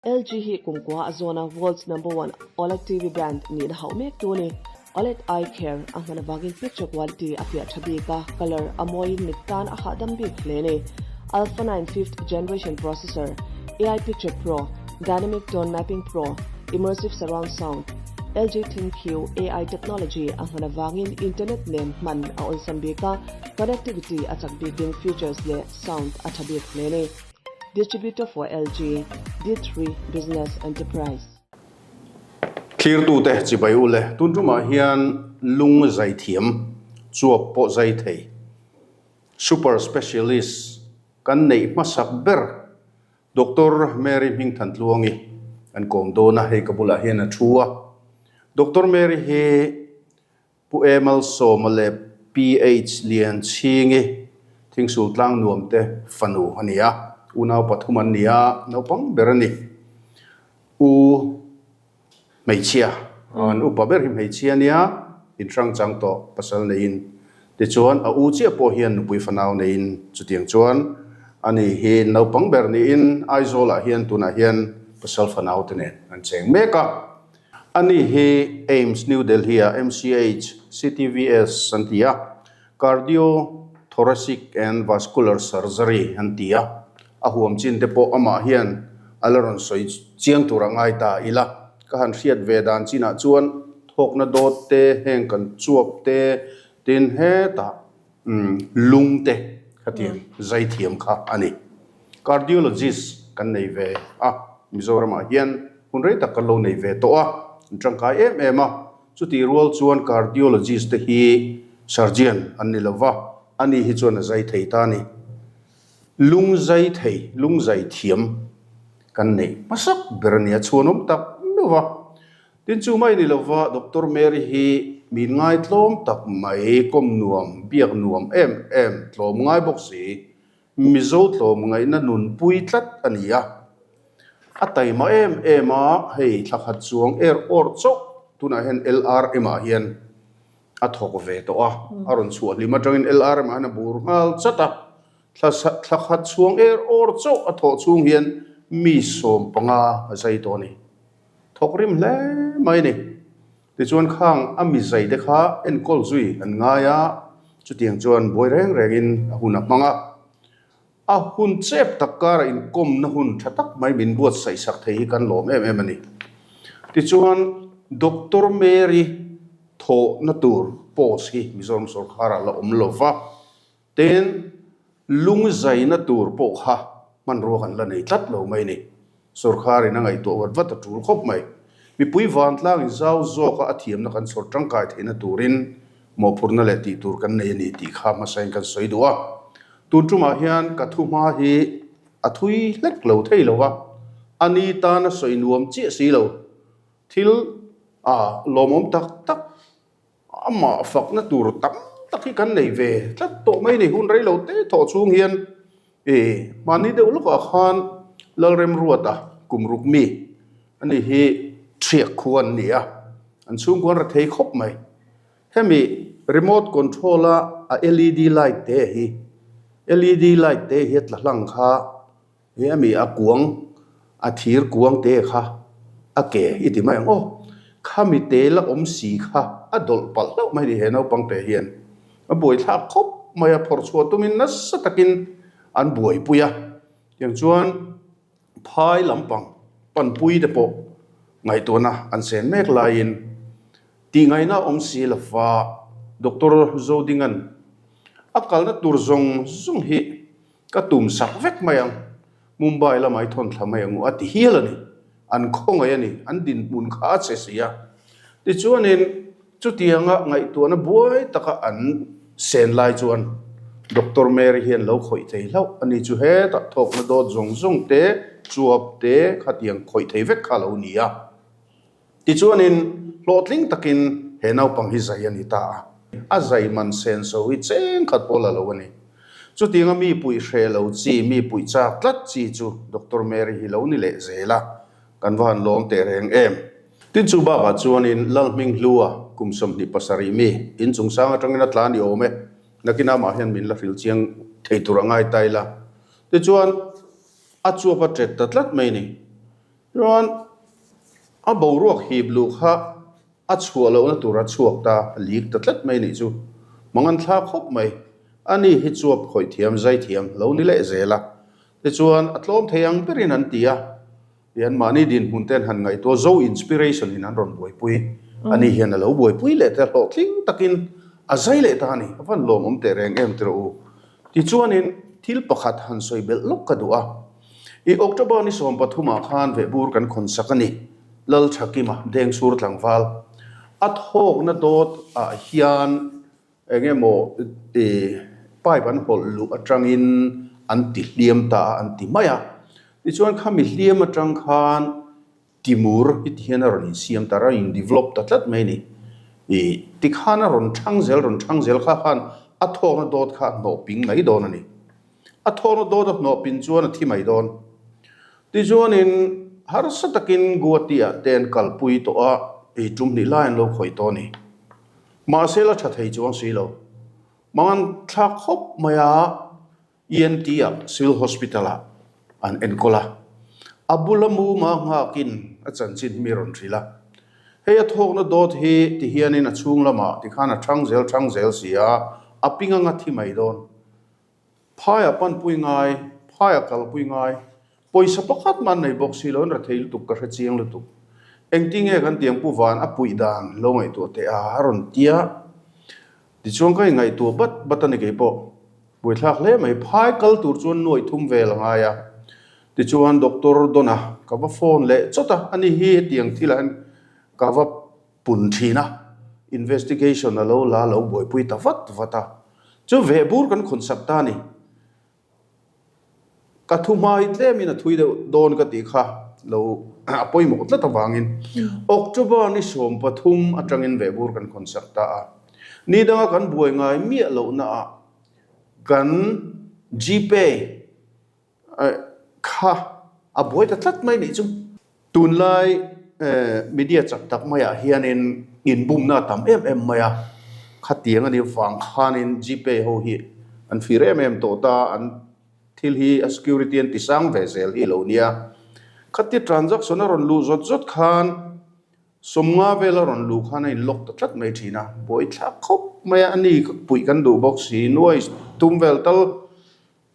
LG hi kumkua a zawna World's Number One OLED TV brand nihna hauh mek tu a ni. OLED Eye Care a hman avangin picture quality a fiah tha bik a, colour a mawiin mit tan a hahdam bik hle a ni. Alpha 9 Fifth Generation Processor, AI Picture Pro, Dynamic Tone Mapping Pro, Immersive Surround Sound, LG ThinQ AI Technology a hman avangin internet nen hman a awlsam bik a, connectivity a chak bikin features leh sound a tha bik hle a ni. Distributor for LG, D3 Business Enterprise. Thlirtute chibai u le, tun tumah hian lung zai thiam, chuap pawh zai thei, super specialist kan neih hmasak ber Doctor Mary Hmingthantluangi an kawm dawn a, hei ka bulah hian a thu a. Doctor Mary hi Pu E Malsawma leh PH Lianchhingi Thingsul tlang nuam te fanu a ni a, unau pathum an ni a, naupang ber a ni. U hmeichhia, an upa ber hi hmeichhia a nia, inhrang chang tawh pasal neiin. Tichuan a u chiah pawh hian nupui fanau neiin chutiang chuan ani hi naupang ber niin Aizawlah hian tunah hian pasal fanau te nen an cheng mek a. Ani hi AIIMS New Delhi-ah MCH, CTVS an ti a, Cardio Thoracic and Vascular Surgery an ti a, a huam chin te pawh amah hian a la rawn sawi chiang tur a ngai ta ila. Ka han hriat ve dan chinah chuan thawkna dawt te, heng kan chuap te, tin hetah lung te khatiang zai thiam kha a ni. Cardiologist kan nei ve a, Mizoramah hian hun rei tak kan lo nei ve tawh a, an tangkai em em a. Chutih rual chuan cardiologist te hi surgeon an ni lo va, ani hi chuan a zai thei ta a ni. Lung zai thei, lung zai thiam kan neih hmasak ber a ni a, chhuanawm tak meuh va. Tin chu mai ni lova Doctor Mary hi min ngaitlawm tak mai, kawm nuam, biak nuam em em, tlawm ngai bawk si, Mizo tlawm ngaihna nunpui tlat a ni a. A taima em em a, hei thla khat chuang er awr chauh tunah hian LRM ah hian a thawk ve tawh a, a rawn chhuah hlim atangin LRM ah hian a bur nghal chat a, thla thla khat chuang er awr chauh a thawh chhung hian mi 15 a zai tawh a ni. Thawk rim hle mai a ni. Tichuan khang a mi zai te kha enkawl zui an ngai a, chutiang chuan buai reng rengin a hun a hmang a. A hun chep tak kara inkawmna hun tha tak mai min buatsaih sak thei hi kan lawm em em a ni. Tichuan Doctor Mary thawhna tur post hi Mizoram sawrkharah la awm lo va. Tin, lung zaina tur pawh kha hmanrua kan la nei tlat lo mai ni. Sorkharin a ngaihtuah vat vat a tul khawp mai. Mipui vantlangin zau zawka a thiamna kan chhawr tangkai theihna turin mawhphurhna leh tih tur kan nei a ni tih kha hmasain kan sawi duh a. Tun tumah hian ka thuhma hi a thui hlek lo thei lo va, a ni tana sawi nuam chiah si lo. Thil a lawmawm tak tak Amah fakna tur tam tak hi kan nei ve tlat tawh mai ni. Hun rei lo te thawh chhung hian i mahni deuh lawkah khan Lalremruata kum ruk mi a ni hi ṭhiak khu an ni a, an chhungkua an ra thei khawp mai. Hemi remote control a a led light te hi led light te hi a tla hlang kha He ami a kuang, a thir kuang te kha a ke i ti mai ang aw. Khami te la awm si kha a dawlh palh hlauh mai ni he naupang te hian. A buaithlak khawp mai a, phawrh chhuah tumin nasa takin an buaipui a. Tiang chuan phai lampang panpui te pawh ngaihtuahna an sen mek laiin tihngaihna awm si lova Doctor Zodinga'n a kalna tur zawng zawng hi Ka tum sak vek mai ang, Mumbai lamah i thawn thla mai ang u a ti hial a ni. An khawngaih a ni, an dinhmun kha a che si a. Tichuanin chutianga ngaihtuahna buai taka an sen lai chuan Doctor Mary hian lo khawih thei hlauh a ni chu hetah thawkna dawt zawng zawng te, chuap te khatiang khawih thei vek kha a lo ni a. Tichuanin, hlawhtling takin he naupang hi zai a ni ta a. A zai man senso hi cheng khat pawh la lo a ni. Chutianga mi puih hreh lo chi, mi puih chak tlat chi chu Doctor Mary hi lo ni leh zel a, kan va han lawm teh reng em. Tin chu bakah chuanin Lalhminghlua kum 27 mi in chungchang atangin a tla ni awm e, nakin amah hian min la hrilh chiang thei tur a ngai ta ila. Tichuan, a chuap a tet ta tlat mai ni. Chuan a boruak hip luh kha a chhuah lohna tur a chhuak ta, a lik ta tlat mai nih chu. Mangan thla khawp mai. Ani hi chuap khawih thiam, zai thiam lo ni leh zel a. Tichuan a tlawm thei ang berin an ti a. Tian mahni dinhmun ten han ngaihtuah zo inspiration in an rawn buaipui a ni hian a lo buaipui leh te hlawhtling takin a zai leh ta a ni. A van lawmawm teh reng em tiraw u. Tichuanin thil pakhat han sawi belh lawk ka duh a. I October ni 13 ah khan vehbur kan khawn sak a ni. Lalthakima Dengsur tlangval a thawkna dawt ah hian Eng emaw i pipe an hawlh luh atangin an ti hliam ta a an ti mai a. Tichuan khami hliam atang khan timur hi ti hian a rawn insiam ta a, a rawn in develop ta tlat mai a ni. I tikhan a rawn thang zel rawn thang zel kha khan a thawkna dawt kha a hnawh ping mai dawn a ni. A thawkna dawt a hnawh pin chuan a thi mai dawn. Tichuanin harsa takin Guwahati-ah te an kalpui tawh a, ei tum hnih lai an lo khawih tawh a ni. Mahse la tha thei chuang si lo. Mangan thlak khawp mai a, ENT ah Civil Hospital ah an enkawl a. A bula muma nghakin a chanchin hi mi rawn hrilh a. Hei a thawkna dawt hi ti hianin a chhung lamah tikhan a thang zel thang zel si a, a ping anga thi mai dawn. Phaiah panpui ngai, phaiah kalpui ngai, pawisa pakhat mah an nei bawk si lo, an rethei lutuk, ka hre chiang lutuk. Engtinge kan tiang Pu Van a puih dan lo ngaihtuah teh a, a rawn ti a. Tichuan ka ingaihtuah bat bat a ni kei pawh. Buaithlak hle mai, phai kal tur chuan nuaih thum vel a ngai a. Tichuan Doctor Dona ka va phone leh chawt a, ani hi hetiang thilah hian ka va pun thin a, investigation a lo la lo buaipui ta vat vat a, chu veh bur kan khawn sak ta a ni. Ka thu hma hi tlemin a thui deuh dawn ka tih kha lo a pawimawh tlat avangin October ni 13 atangin veh bur kan khawn sak ta a, ni danga kan buai ngai miah lohna ah kan Gpay Kha a buai ta tlat mai nih chu. Tunlai media chak tak maiah hianin inbumna a tam em em mai a, khatiang a nih vang khanin Gpay ho hi an fir em em tawh ta, an thil hi a security an ti sang ve zel hi lo nia. Khatia transaction a rawn luh zawt zawt khan 50 vel a rawn luh khan a in lock ta tlat mai thin a, buaithlak khawp mai a, ani puih kan duh bawk si, nuai tum vel tal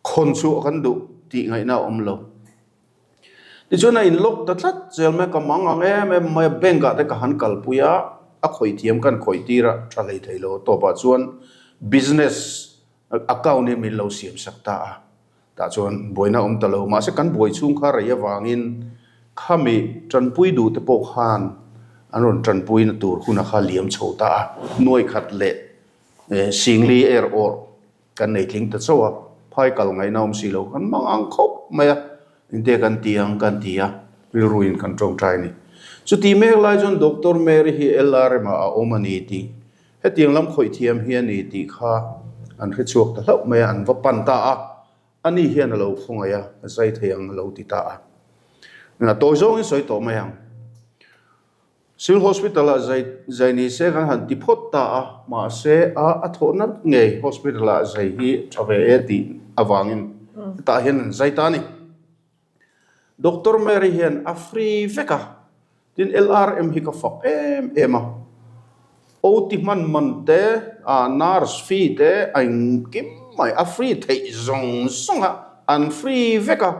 Khawn chu kan duh tih ngaihna a awm lo. Tichuan a in lock ta tlat zel mai a, ka mang ang em em mai a, bank ah te ka han kalpui a, a khawih thiam kan khawih tir a, tha hlei thei lo tawpah chuan business account hi min lo siam sak ta a, tah chuan buaina a awm ta lo. Mahse kan buai chhung kha rei avangin khami tanpui duh te pawh khan an rawn tanpuina tur huna kha liam chho ta a, nuai khat leh singli er awrh Kan nei tling ta chauh a, phai kal ngaihna awm si lo, kan mang ang khawp mai a, engte kan ti ang kan ti a, rilruin kan tawngtai a ni. Chuti mek lai chuan Doctor Mary hi LRM ah a awm a ni tih, hetiang lam khawih thiam hi a ni tih kha an hre chhuak ta hlauh mai a, an va pan ta a, ani hian a lo khawngaih a, a zai thei ang a lo ti ta a. A tawi zawngin sawi tawh mai ang. Civil Hospital ah zai zai ni se kan han ti phawt ta a, mahse a a thawh nat ngei hospital ah zai hi tha ve e tih avangin hetah hian an zai ta a ni. Doctor Mary hian a free vek a, tin LRM hi ka fak em em a, OT hman man te, ah nurse fee te a engkim mai a free theih zawng zawng a, an free vek a.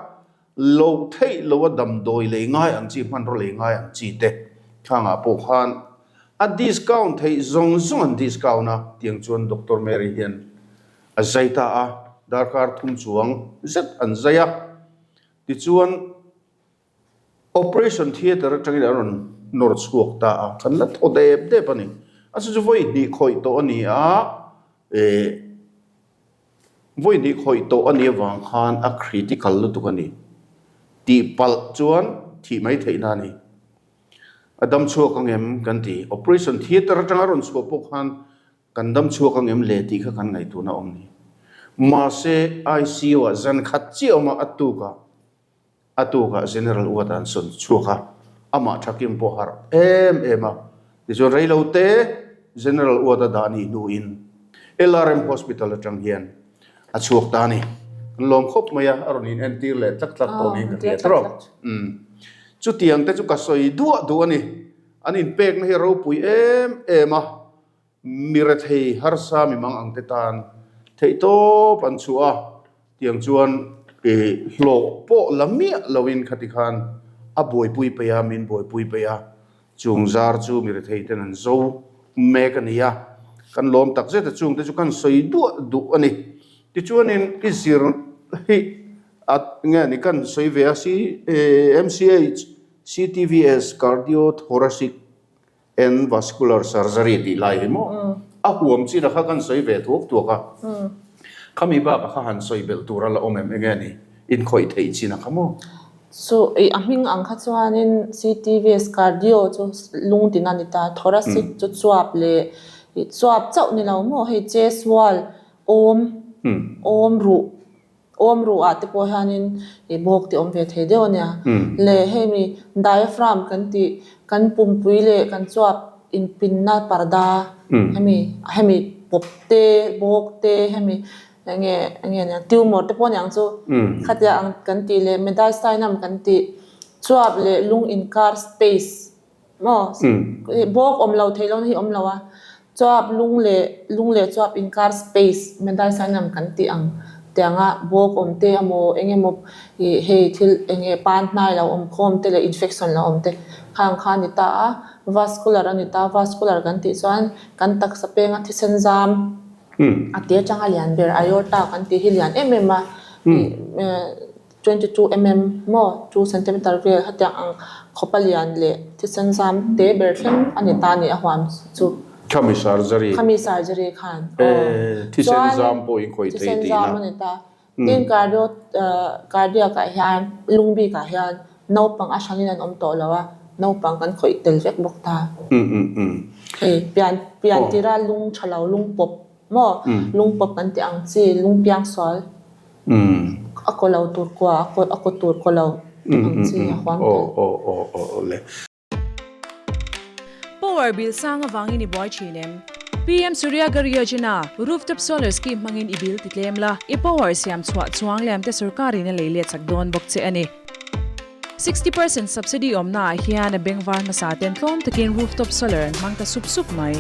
Loh theih loh a damdawi lei ngai ang chi, hmanraw lei ngai ang chi te thlangah pawh khan a discount theih zawng zawng an discount a, tiang chuan Doctor Mary hian a zai ta a, darkar thum chuang zet an zai a, tichuan operation theatre atangin an rawn nawr chhuak ta a, kan la thaw dep dep a ni, a chu chu vawi hnih khawih tawh a ni a, eh. Vawi hnih khawih tawh a nih avang khan a critical lutuk a ni. Tih palh chuan thih mai theihna a ni. A dam chhuak ang em kan ti. Operation theatre atanga rawn chhuah pawh khan kan dam chhuak ang em le tih kha kan ngaihtuahna a awm ni. Mahse ICU ah zan khat chiah awm a, a tukah A tukah General Uat an sawn chhuak a, amah thakim pawh harh em em a. Tichuan reilo te General Uat a dah nih hnuin LRM Hospital atang hian a chhuak ta a ni. Kan lawm khawp mai a, a rawn inentir leh tlak tlak tawh niin ka hria tawrh. Umm. Chutiang te chu ka sawi duah duh a ni. An inpekna hi a ropui em em a, mi rethei harsa mi mang ang te tan theihtawp an chhuah a, tiang chuan hlawh pawh la miah loin khati khan a buaipui peih a, min buaipui peih a, chung zar chu mi rethei ten an zo mek a ni a, kan lawm tak zet a, chung te chu kan sawi duah duh a ni. Tichuanin i zir hi A nge ni kan sawi ve a CMCH, CTVS, Cardiothoracic and Vascular Surgery tih lai hi maw a huam chin a kha kan sawi ve thuak thuak a. Khami bakah kha han sawi belh tur a la awm em enge ni inkhawih theih chin a kha maw? Chu i a hming ang kha chuanin CTVS Cardio chu lung tina ni ta, Thoracic chu chuap leh chuap chauh ni lo maw hei chest wall awm awm ruh Awm ruh ah te pawh hianin i bawk tih awm ve thei deuh a nia. Le hei mi diaphragm kan tih kan pumpui leh kan chuap inpinna parda hemi hemi pawp te bawk te hemi enge enge nia tumor te pawh aniang chu khatia ang kan tih leh mediastinum kan tih chuap leh lung inkar space Maw? Bawk awm lo thei lo na hi awm lo a. Chuap lung leh lung leh chuap inkar space mediastinum kan tih ang tianga bawk awm te emaw eng emaw ih hei thil eng nge pan hnai lo awm khawm te leh infection lo awm te khang kha a ni ta a. Vascular a ni ta a, vascular kan tih chuan kan taksa penga thisen zam a te atanga lian ber aorta kan tih hi lian em em a ih 22 mm maw, 2 centimeter vel hetiang ang khawpa lian leh thisen zam te ber thleng a ni ta ni a huam chu. Khami surgery. Khami surgery khan aw. Thisen zam pawh in khawih thei tihna. Thisen zam a ni ta. Tin cardio cardiac ah hian lung bik ah hian naupang a hrangin an awm tawh lo a, naupang kan khawih tel vek bawk ta. Hei pian pian tira lung tha lo lung pawp maw, lung pawp kan tih ang chi lung piang sual. A kaw lo tur kua, a kaw tur kaw lo ang chi a huam tel. Power bill sang avangin i buai thin em? PM Surya Ghar Yojana, Rooftop Solar Scheme hmangin i bill ti tlem la, i power siam chhuah chuang lem te sorkarin a lei let chak dawn bawk che a ni. 60% subsidy awmna ah hian a bengvar hmasa ten tlawm takin rooftop solar an hmang ta sup sup mai.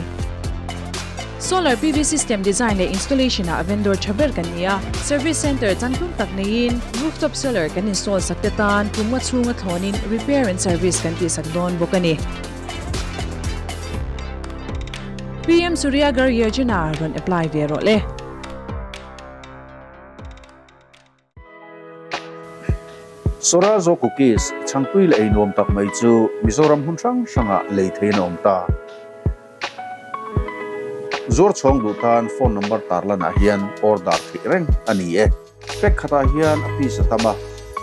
Solar PV system design leh installation ah vendor tha ber kan ni a, service center changtlung tak neiin rooftop solar kan install sak te tan kum nga chhunga thlawnin repair and service kan tihsak dawn bawk a ni. PM Surya Ghar Yojana rawn apply ve rawh le. Sorazo Cookies chhangpui leh ei nuam tak mai chu Mizoram hmun hrang hrangah lei theiin a awm ta. Zuar chhawng duh tan phone number tarlanah hian order theih reng a ni e. Pack khatah hian a piece a tam a,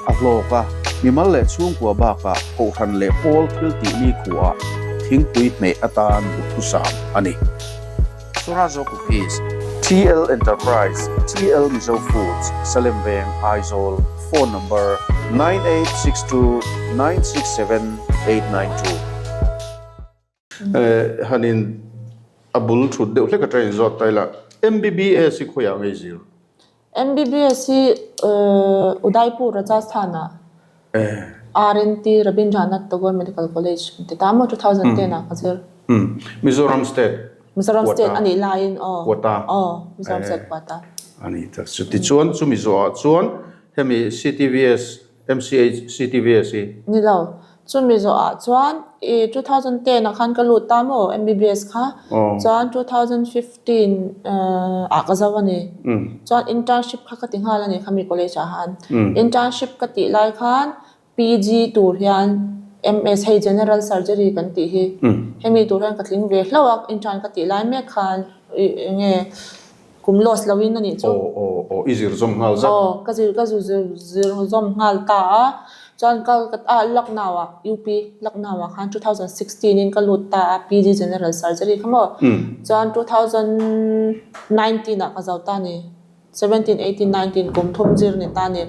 a hlawk a, mimal leh chhungkua bakah kohhran leh pawl thil tih ni khuaah thingpui hmeh atan duhthusam a ni. Sorazo Cookies, TL Enterprise, TL Mizo Foods, Salem Veng, Aizawl, Phone Number, 9862967892. Hanin a bul thut deuh hlek atangin zawt ta ila, MBBS hi khawiah ngei zir? MBBS hi Udaipur, Rajasthan-ah RNT, Rabindranath Tagore Medical College an ti ta maw, 2010 ah ka zir. Mizoram State Mizoram State a nih laiin aw. Quota. Aw, Mizoram State Quota. A ni tak chu. Tichuan chumi zawhah chuan hemi CTVS, MCH CTVS hi. Ni lo. Chumi zawhah chuan i 2010 ah khan ka lut ta maw MBBS kha. Chuan 2015 ah ka zo a ni. Chuan internship kha ka ti nghal a ni khami college ah khan. Internship ka tih lai khan PG tur hian MS hei general surgery kan tih hi hemi tur hian ka tling ve hlauh a intern ka tih lai mek khan eng nge kum loss lo in a nih chu. Aw aw aw i zir zawm nghal zat. Aw ka zir ka zir zir zawm nghal ta a chuan ka a Lucknow ah UP Lucknow ah khan 2016 in ka lut ta a PG general surgery kha maw chuan 2019 ah ka zo ta a ni. 17, 18, 19 kum thum zir ni ta ni.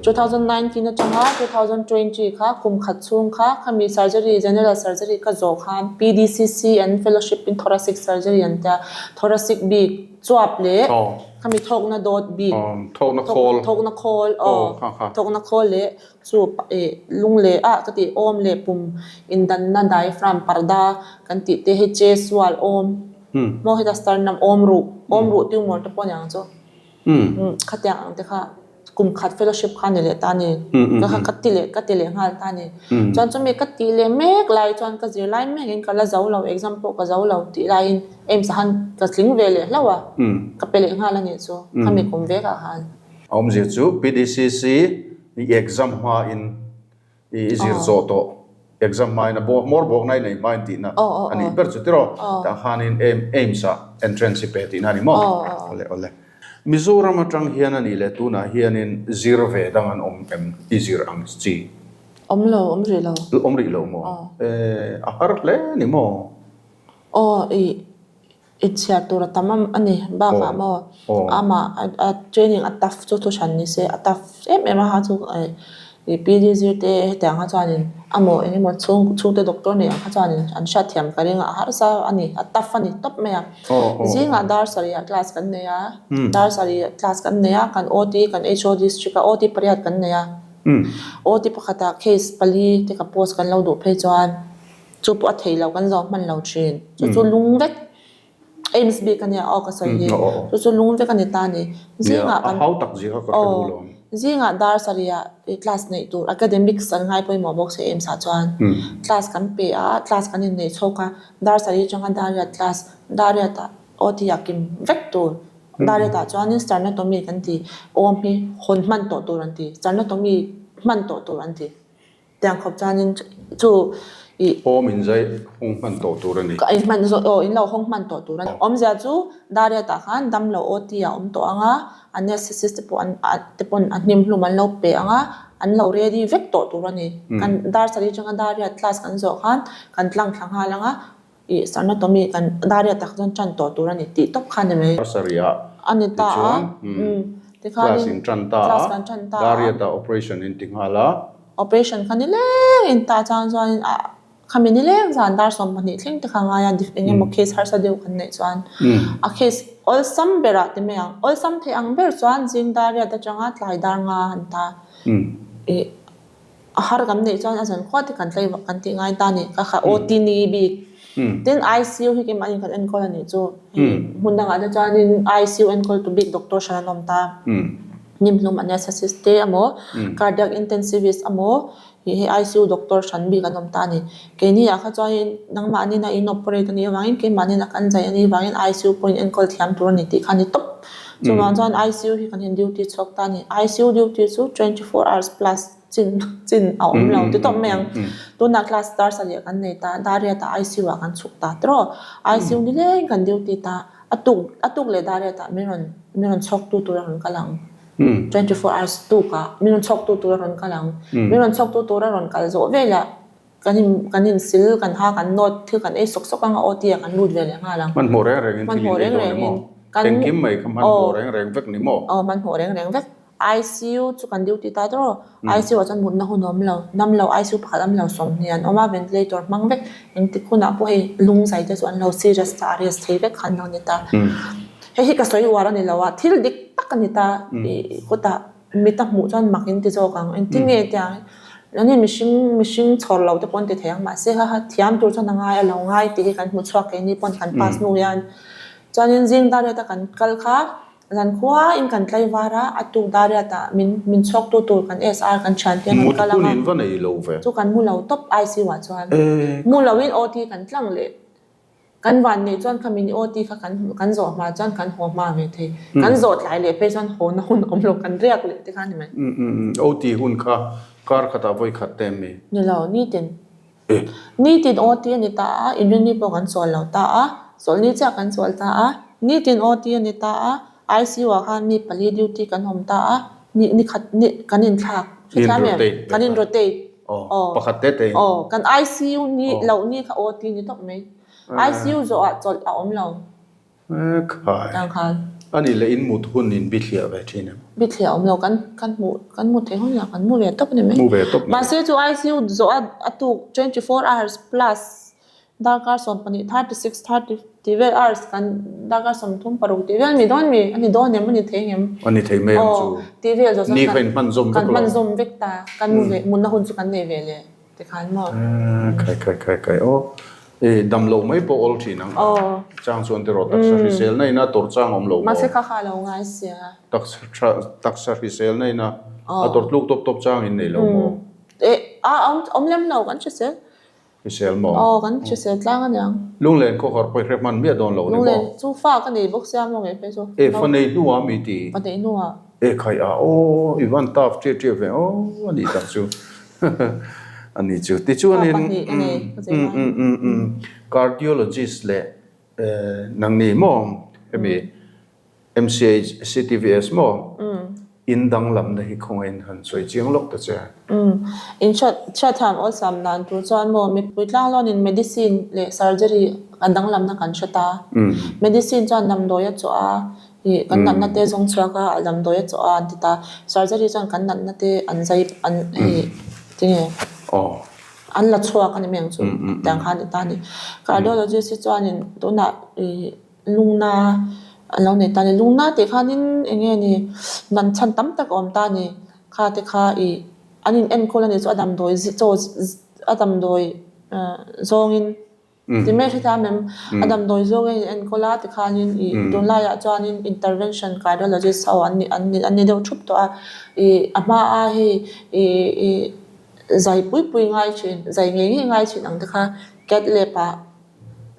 2019 atanga 2020 kha kum khat chhung kha khami surgery, general surgery ka zawh khan PDCC an fellowship in thoracic surgery an tia, thoracic bik chuap leh khami thawkna dawt bik, thawkna khawl, thawkna khawl aw, thawkna khawl leh chu lung leh ah ka tih awm leh pum indanna diaphragm parda kan tih te hi chest wall awm. Maw heta sternum awm ruh, awm ruh tumor te pawh a ni ang chu. Khatiang ang te kha kum khat fellowship kha ni leh ta a ni. Ka kha ka ti leh ka ti leh nghal ta a ni. Chuan chumi ka tih leh mek lai chuan ka zir lai mekin ka la zo lo, exam pawh ka zo lo tih laiin AIMS ah khan ka tling ve leh hlauh a, ka pe leh nghal a nih chu khami kum vekah khan. A awmzia chu PDCC i exam hmain I zir zawh tawh exam hmain a hmawr bawkna i nei hmain tihna a nih ber chu tiraw? Tah khanin AIMS ah entrance i pe tihna a ni maw? Awle awle. Mizoram atang hian a nih leh tunah hianin zir ve dang an awm em i zir ang chi? Awm lo, awm rih lo. Awm rih lo maw? E, a har hle a ni maw? Aw, i I chhiar tur a tam a ni bakah maw amah a training a tough chu thu hran ni se a tough em em a ha chu i PG zir te hetiang kha chuanin amaw eng emaw chhung chhungte doctor nei ang kha chuanin an hriatthiam ka ring a a harsa a ni a tough a ni tawp mai a zingah dar sarih ah class kan nei a dar sarih ah class kan nei a kan OT kan HOD strict a OT pariat kan nei a OT pakhatah case pali te ka post kan lo duh phei chuan. Chu pawh a thei lo, kan zawng hman lo thin. Chu chu lung vek AIMS bik a nia aw ka sawi hi. Chu chu lung vek a ni ta a ni. Zingah kan A hau tak zia kha ka hre duh lo. Zingah dar sarihah class neih tur academics an ngai pawimawh bawk se AIMS ah chuan class kan pe a, class kan inneih chhawk a, dar sarih atanga dar riat class, dar riatah OT ah kim vek tur. Dar riatah chuanin sternotomy kan ti, awm hi hawn hman tawh tur an ti, sternotomy hman tawh tur an ti. Tiang khawp chuanin chu i. Awm in zai hawng hman tawh tur a ni. Ka in hman zawh aw in lo hawng hman tawh tur a ni. Awmzia chu Dariat ah khan dam lo OT a awm tawh ang a, anaesthetist te pawh an te pawn a hnim hlum an lo pe ang a, an lo ready vek tawh tur a ni. Kan dar sarih atanga Dariat class kan zawh khan kan tlang thla nghal ang a, i sternotomy kan Dariat ah chuan tan tawh tur a ni tih tawp kha a ni mai. Dar sarih ah A ni ta a, tichuan class in tan ta a, Dariat ah operation in ti nghal a. Operation kha nileng in tah chang chuanin ah khami nileng zan dar 12 thleng te kha ngai a eng emaw case harsa deuh kan neih chuan a case awlsam berah ti mai ang awlsam theih ang ber chuan zing dar riat atanga tlai dar nga han ta ih a har kan neih chuan a zan khuat te kan tlei vak kan tih ngai ta ni ka kha OT ni bik tin ICU hi keimahni kan enkawl a nih chu hmun dangah te chuanin ICU enkawl tu bik doctor hran an awm ta. Nimhlum anaesthetist te emaw, cardiac intensivist emaw ih hei ICU doctor hran bik an awm ta a ni. Keini ah kha chuanin nangmahni na in operate a nih avangin keimahni na kan zai a nih avangin ICU pawhin enkawl thiam tur a ni tih kha a ni tawp. Chuvang chuan ICU hi kan in duty chhuak ta a ni. ICU duty chu 24 hours plus chin chin a awm lo ti tawp mai ang. Tunah class dar sarih kan nei ta, dar riat ah ICU ah kan chhuk ta tiraw. ICU nileng kan duty ta. A tuk a tuk leh dar riatah min rawn min rawn chhawk tu tur a rawn kal ang. 24 hours tukah min rawn chhawk tu tur a rawn kal ang. Min rawn chhawk tu tur a rawn kal zawh velah kan in kan in sil kan ha kan nawt thil kan ei sawk sawk ang a OT ah kan lut ve leh nghal ang. Hmanhmawh reng rengin thil in ei dawn ni maw? Engkim mai kha hmanhmawh reng reng vek ni maw? Aw hmanhmawh reng reng vek. ICU chu kan duty ta tawh ICU ah chuan mutna hun a awm lo, dam lo ICU pakhat awm lo 20 an awm a, ventilator hmang vek engtik hunah pawh hei lung zai te chu an lo serious ta arrest thei vek kha an lo ni ta. Hei hi ka sawi uar a ni lo a, thil dik tak a ni ta ih kutah mit a hmuh chuan mak in ti zawk ang, engtin nge tiang ani mihring mihring chhawr lo te pawh an ti thei ang mahse kha kha thiam tur chuan a ngai a lo ngai tih hi kan hmu chhuak keini pawn kan pass hnu hian chuanin zing dar riata kan kal kha Zan khua in kan tlai var a, a tuk dar riat ah min min chhuak tu tur kan SR kan thian te an rawn kal ang a. Mut hun in va nei lo ve. Chu kan mu lo tawp ICU ah chuan. Mu lo in OT kan tlang leh. Kan van neih chuan kha min OT kha kan kan zawh hma chuan kan haw hma ve thei. Kan zawh tlai leh phei chuan haw na hun awm lo kan riak leh te kha a ni mai. OT hun kha kar khatah vawi khat te em mi? Ni lo, nitin. Nitin OT a ni ta a, inrinni pawh kan chawl lo ta a, chawlhni chiah kan chawl ta a, nitin OT a ni ta a, ICU ah khan mi pali duty kan awm ta a, ni ni khat ni kan inthlak hrethiam em? Kan in rotate aw pakhat te te in aw kan ICU ni loh ni kha OT ni tawp mai ICU zawh ah chawlh a awm lo Khai. Tang khan. A nih leh in mut hun in bithliah ve thin em? Bithliah awm lo, kan kan hmuh kan mu thei hun lah kan mu ve tawp a ni mai. Mu ve tawp mai. Mahse chu ICU zawh a a tuk 24 hours plus darkar 12 36 30 tih vel hours kan darkar 36 tih vel mi dawn mi a ni dawn em a ni thei ngem? A ni thei mai ang chu. Aw tih vel zawh chuan Ni kha in hman zawm vek lo. Kan hman zawm vek ta, kan mu ve mutna hun chu kan nei ve leh. Tikhan maw? Khai khai khai khai aw. E dam lo mai pawh awl thin ang a. Chang chuan tiraw taksa hriselna ina tawrh chang awm lo maw? Mahse kha kha a lo ngai sia. Taksa tha taksa hriselna ina a tawrh tluk tawp tawp chang in nei lo maw? E a awm awm lem lo kan hrisel. Hrisel maw? Aw kan hrisel tlang aniang. Lunglen khawhar pawh i hre hman miah dawn lo ni maw? Lunglen chu fa ka nei bawk sia maw ngei phei chu. E fa nei hnuah mi ti? Fa nei hnuah. E khai a aw i van taf ṭiah ṭiah ve aw a nih tak chu. A ni chu. Tichuanin cardiologist leh nangni maw hemi MCH CTVS maw in danglamna hi khawngaihin han sawi chiang lawk ta che. In hriatthiam awlsam dan tur chuan maw mipui tlanglawn-in medicine leh surgery a danglamna kan hre ta. Medicine chuan damdawi a chawh a, Ih, kan natna te zawng chhuak a, a damdawi a chawh a an ti ta. Surgery chuan kan natna te an zai an hei tinge an la chhuak a ni mai ang chu tiang kha a ni ta a ni. Cardiologist hi chuanin tunah ih lungna an lo nei ta a ni. Lungna tih khanin eng nge ni nat chhan tam tak a awm ta a ni. Kha te kha ih an in enkawl a ni chu a damdawi chaw a damdawi zawngin. Ti mai hre thiam em? A damdawi zawng in enkawl a tikhanin ih tunlaiah chuanin intervention cardiologist ho an ni an ni an ni deuh thup tawh a. Ih a hma a hei ih ih zai pui pui ngai thin zai ngei ngei ngai thin ang te kha cath lab ah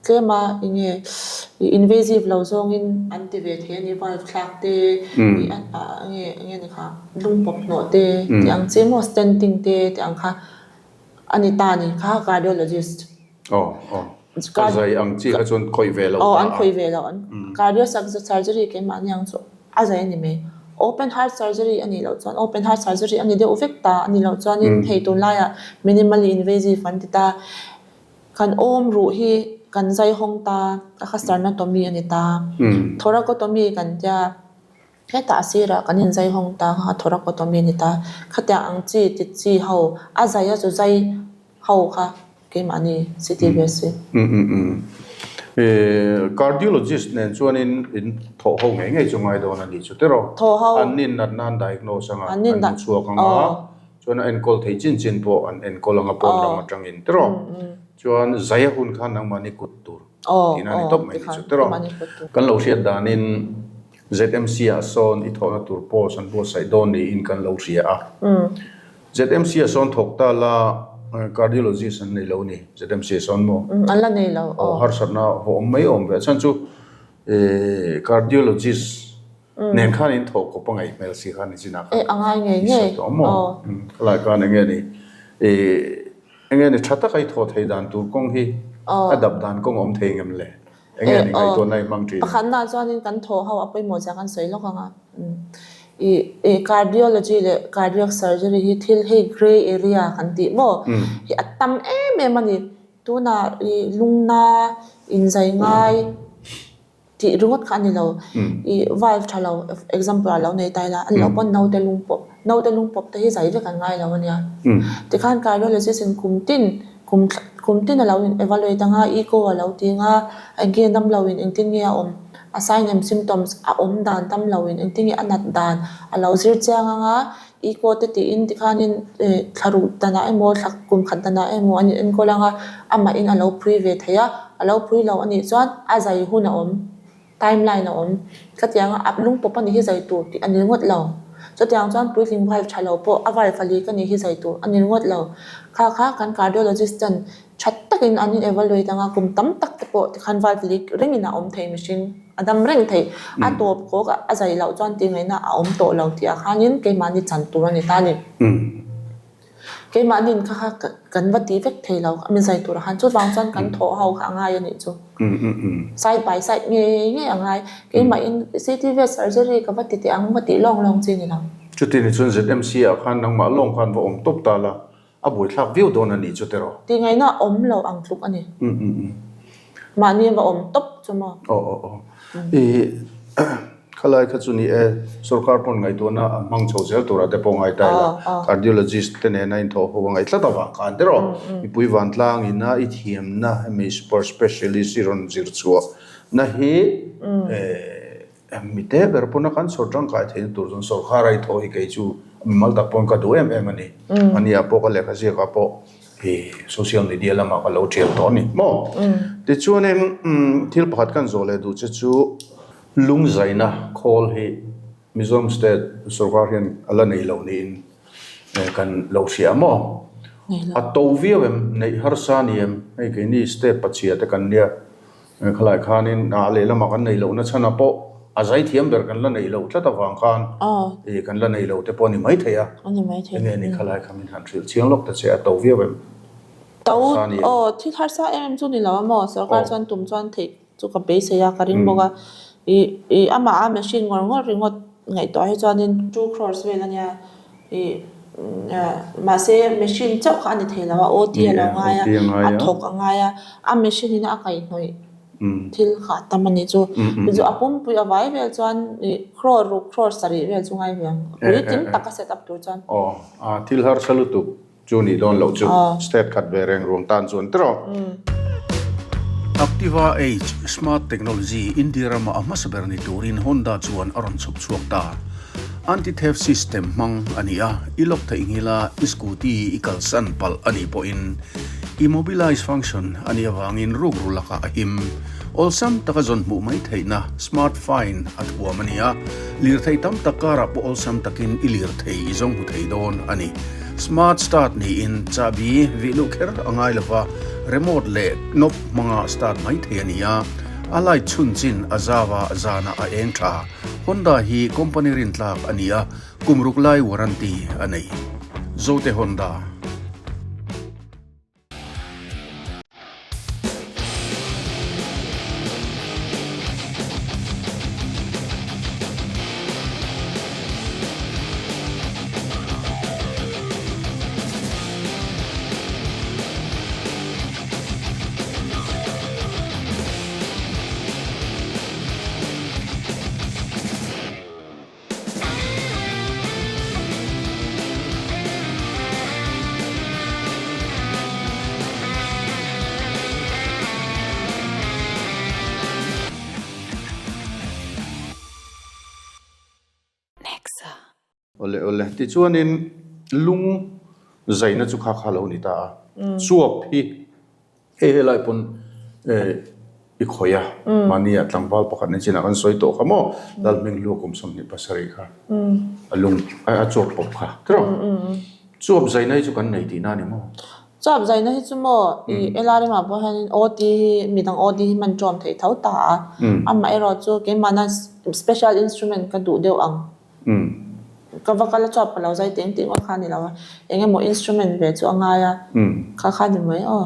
tlem a eng nge ih invasive lo zawngin an ti ve thei a ni valve thlak te ih a eng nge eng nge ni kha lung pawp hnawh te tih ang chi maw stenting te tih ang kha A ni ta ni kha cardiologist. Aw aw. A zai ang chi kha chuan khawih ve lo ta a. Aw an khawih ve lo. Cardio surgery keimah ni ang chu a zai a ni mai. Open heart surgery a nih loh chuan open heart surgery a ni deuh vek ta a nih loh chuanin hei tunlaiah minimally invasive an ti ta. Kan awm ruh hi kan zai hawng ta a kha sternotomy a ni ta. Thoracotomy kan tia. Hetah a sirah kan inzai hawng ta kha thoracotomy a ni ta. Khatiang ang chi ti chi ho a zai a chu zai ho kha keimahni city ve si. Umm Cardiologist nen chuanin in thawh ho ngei ngei chu ngai dawn a nih chu tiraw? Thawh ho. An nin natna an diagnose anga an hmu chhuak anga chuan a enkawl thei chin chin pawh an enkawl anga pawn ram atangin tiraw? Chuan zai a hun kha nangmahni kut tur tihna a ni tawp mai nih chu tiraw? Kan lo hriat danin ZMC ah sawn i thawhna tur post an buatsaih dawn niin kan lo hria a. ZMC ah sawn thawk ta la cardiologist an nei lo ni ZMC ah sawn maw? An la nei lo aw. Harsatna va awm mai awm ve a chhan chu cardiologist nen khan in thawh kawp a ngaih hmel si khan nichinah khan. E a ngai ngei ngei. I sawi tawh maw? Khalai khan eng nge ni eng nge ni tha taka i thawh thei dan tur kawng hi a dap dan kawng a awm thei ngem le? Eng nge ni ngaihtuahna i hmang thin? Pakhatna chuanin kan thaw ho a pawimawh zia kan sawi lawk ang a. I cardiology leh cardiac surgery hi thil hei grey area kan tih maw? Hi a tam em em a ni. Tunah i lungna inzai ngai tih ringawt kha a ni lo. I valve tha lo example ah lo nei ta ila an lo pawn naute lung pawp naute lung pawp te hi zai vek an ngai lo a nia. Tikhan cardiologist in kum tin Kum kum tin a lo in evaluate anga, echo a lo ti anga, engtin dam lo in engtin nge a awm, a sign and symptoms a awm dan dam lo in engtin nge a nat dan a lo zir chiang anga, echo te tiin tikhanin thla ruh danah emaw thla kum khat danah emaw an in enkawl anga, amah in a lo phui ve thei a, a lo phui lo anih chuan a zai hun a awm. Timeline a awm. Khatianga a lungpawp a ni hi zai tur tih a ni ringawt lo. Chutiang chuan puitling valve tha lo pawh a valve a leak a ni hi zai tur a ni ringawt lo. Kha kha kan cardiologist ten tha takin an in evaluate anga kum tam tak te pawh tikhan valve leak rengin a awm thei mihring a dam reng thei. A tawp kawk a zai loh chuan tih ngaihna a awm tawh lo tih ah khanin keimahni chan tur a ni ta a ni. Keimahni in kha kha kan va ti vek thei lo a min zai turah khan chuvang chuan kan thawh ho kha a ngai a nih chu. Side by side ngei ngei a ngai. Keimahin CT vet surgery ka va ti teh ang va tih lawng lawng chi ni lo. Chuti ni chuan ZMC ah khan nangmah lawng khan va awm tawp ta la, a buaithlak viau dawn a nih chu tiraw? Tih ngaihna awm lo ang tluk a ni. Mahni va awm tawp chu maw? Aw aw aw. I. Khalai kha chu ni e, sorkar pawn ngaihtuahna a hmang chho zel turah te pawh ngai ta ila, cardiologist te nena inthawh ho a ngaih tlat avang khan tiraw, mipui vantlang ina i thiamna hemi super specialist i rawn zir chhuah na hi mi te ber pawna kan sawr tangkai theihna tur chuan sorkar a i thawh hi kei chu mimal tak pawn ka duh em em a ni. Ania pawh ka lehkha ziakah pawh hi social media lamah ka lo thial tawh a ni maw. Tichuanin thil pakhat kan zawh leh duh che chu Lungzaina khawl hi Mizoram State sorkar hian a la nei lo niin kan lo hria maw? A to viau em? Neih harsa ni em? Hei keini state pachhia te kan nia khalai khanin a lehlamah kan neih lohna chhanah pawh a zaithiam ber kan la neih loh tlat avang khan kan la nei lo te pawh a ni maithei a. Enge ni khalai kha min han hrilh chiang lawk ta che a to viau em? To aw thil harsa em em chu ni lo a maw? Sorkar chuan tum chuan theih Chu ka beisei a, ka ring bawk a. Ih ih amah a machine ngawr ngawr ringawt ngaihtuah hi chuanin two crores vel a nia. Ih mahse machine chauh kha a ni thei lo a, OT a lo ngai a, a thawk a ngai a, a machine in a kaihhnawih thil kha a tam a nih chu. Chu a pumpui a vai vel chuan ih crore ruk crore sarih vel chu ngai ve ang. Puitling taka set up tur chuan. Aw, a thil harsa lutuk. Chu nih dawn loh chu state khat ve reng ruang tan chuan tiraw. Activa H Smart Technology India rama a hmasa ber ni turin Honda chuan a rawn chhawp chhuak ta. Anti-theft system hmang a ni a, i lock theih nghila i scooty i kalsan palh a nih pawhin immobilize function a nih avangin rukru lakah a him. Awlsam taka zawn hmuh mai theihna smart find a thuam a ni a, lirthei tam tak karah pawh awlsam takin i lirthei i zawng hmu thei dawn a ni. Smart start niin chahbi vih luh kher a ngai lova, remote leh knob hmanga start mai thei a ni a, a light chhun chin a zau a, zanah a eng tha. Honda hi company rintlak a ni a, kum ruk lai warranty a nei. Zote Honda. Awle awle tichuanin lung zaina chu kha kha lo ni ta a chuap hi Hei helai pawn i khawih a, mahni ah tlangval pakhat ni chinah kan sawi tawh kha maw, Lalhming lu kum 27 kha a lung a chuap pawp kha tiraw? Chuap zaina hi chu kan nei tihna a ni maw? Chuap zaina hi chu maw i LRM ah pawh hianin OT hi midang OT hi hman ṭawm theih tho ta a, amaherawhchu keimahna special instrument ka duh deuh ang. Ka va kal a chuap ka lo zai teng tih ngawt kha a ni lo a, eng emaw instrument ve chu a ngai a, kha kha a ni mai aw.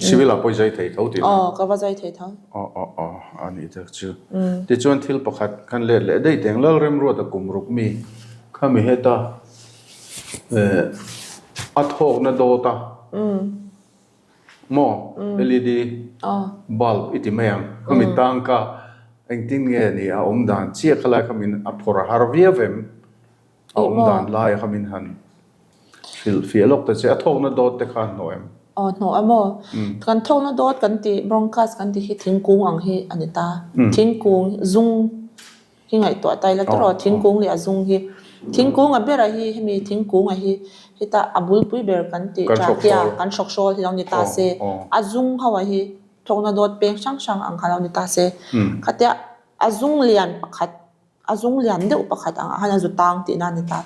Civil ah pawh i zai thei tho tih na? Aw, ka va zai thei tho. Aw aw aw, a nih tak chu. Tichuan thil pakhat kan let leh daih teng, Lalremruata kum ruk mi khami heta a thawkna dawt a. Maw? LED bulb i ti mai ang. Khami tangka engtin nge ni a awm dan chiah kha lai kha min a phawrh a har viau em? A awm dan lai kha min han hrilh fiah lawk ta che. A thawkna dawt te kha a hnawh em? Aw hnawh a maw? Kan thawkna dawt kan tih bronchus kan tih hi thingkung ang hi a ni ta. Thingkung zung Hi ngaihtuah ta ila tawrh aw, thingkung leh a zung hi. Thingkung a bera hi hemi thingkung a hi heta a bulpui ber kan tih trachea kan hrawk hrawl hi lo ni ta se, a zung ho a hi thawkna dawt peng hrang hrang ang kha lo ni ta se. Khatia a zung lian pakhat, a zung lian deuh pakhat ang ah khan a zu tang tihna a ni ta.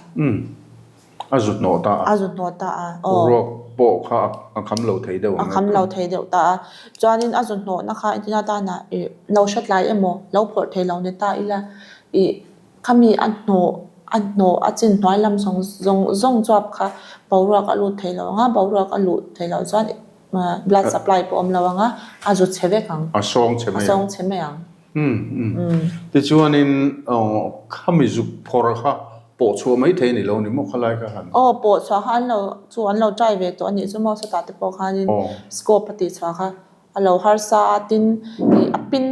A zu hnawh ta a. A zu hnawh ta a, aw. Ruak pawh kha a kham lo thei deuh ang. A kham lo thei deuh ta a. Chuanin a zu hnawhna kha entina tana ih lo hretlai emaw, lo phawrh thei lo ni ta ila ih khami a hnawh a hnawh a chin hnuai lam zawng zawng zawng chuap kha boruak a lut thei lo ang a, boruak a luh thei loh chuan blood supply pawh a awm lo ang a, a zu chhe vek ang. A sawng chhe mai ang. A sawng chhe mai ang. Tichuanin khami zuk phawrh kha pawh chhuah mai thei a ni lo ni maw khalai kha han. Aw pawh chhuah kha an lo chu an lo try ve tawh a nih chu maw sawtah te pawh khanin scope a tih chhuah kha a lo harsa a tin ih a pin.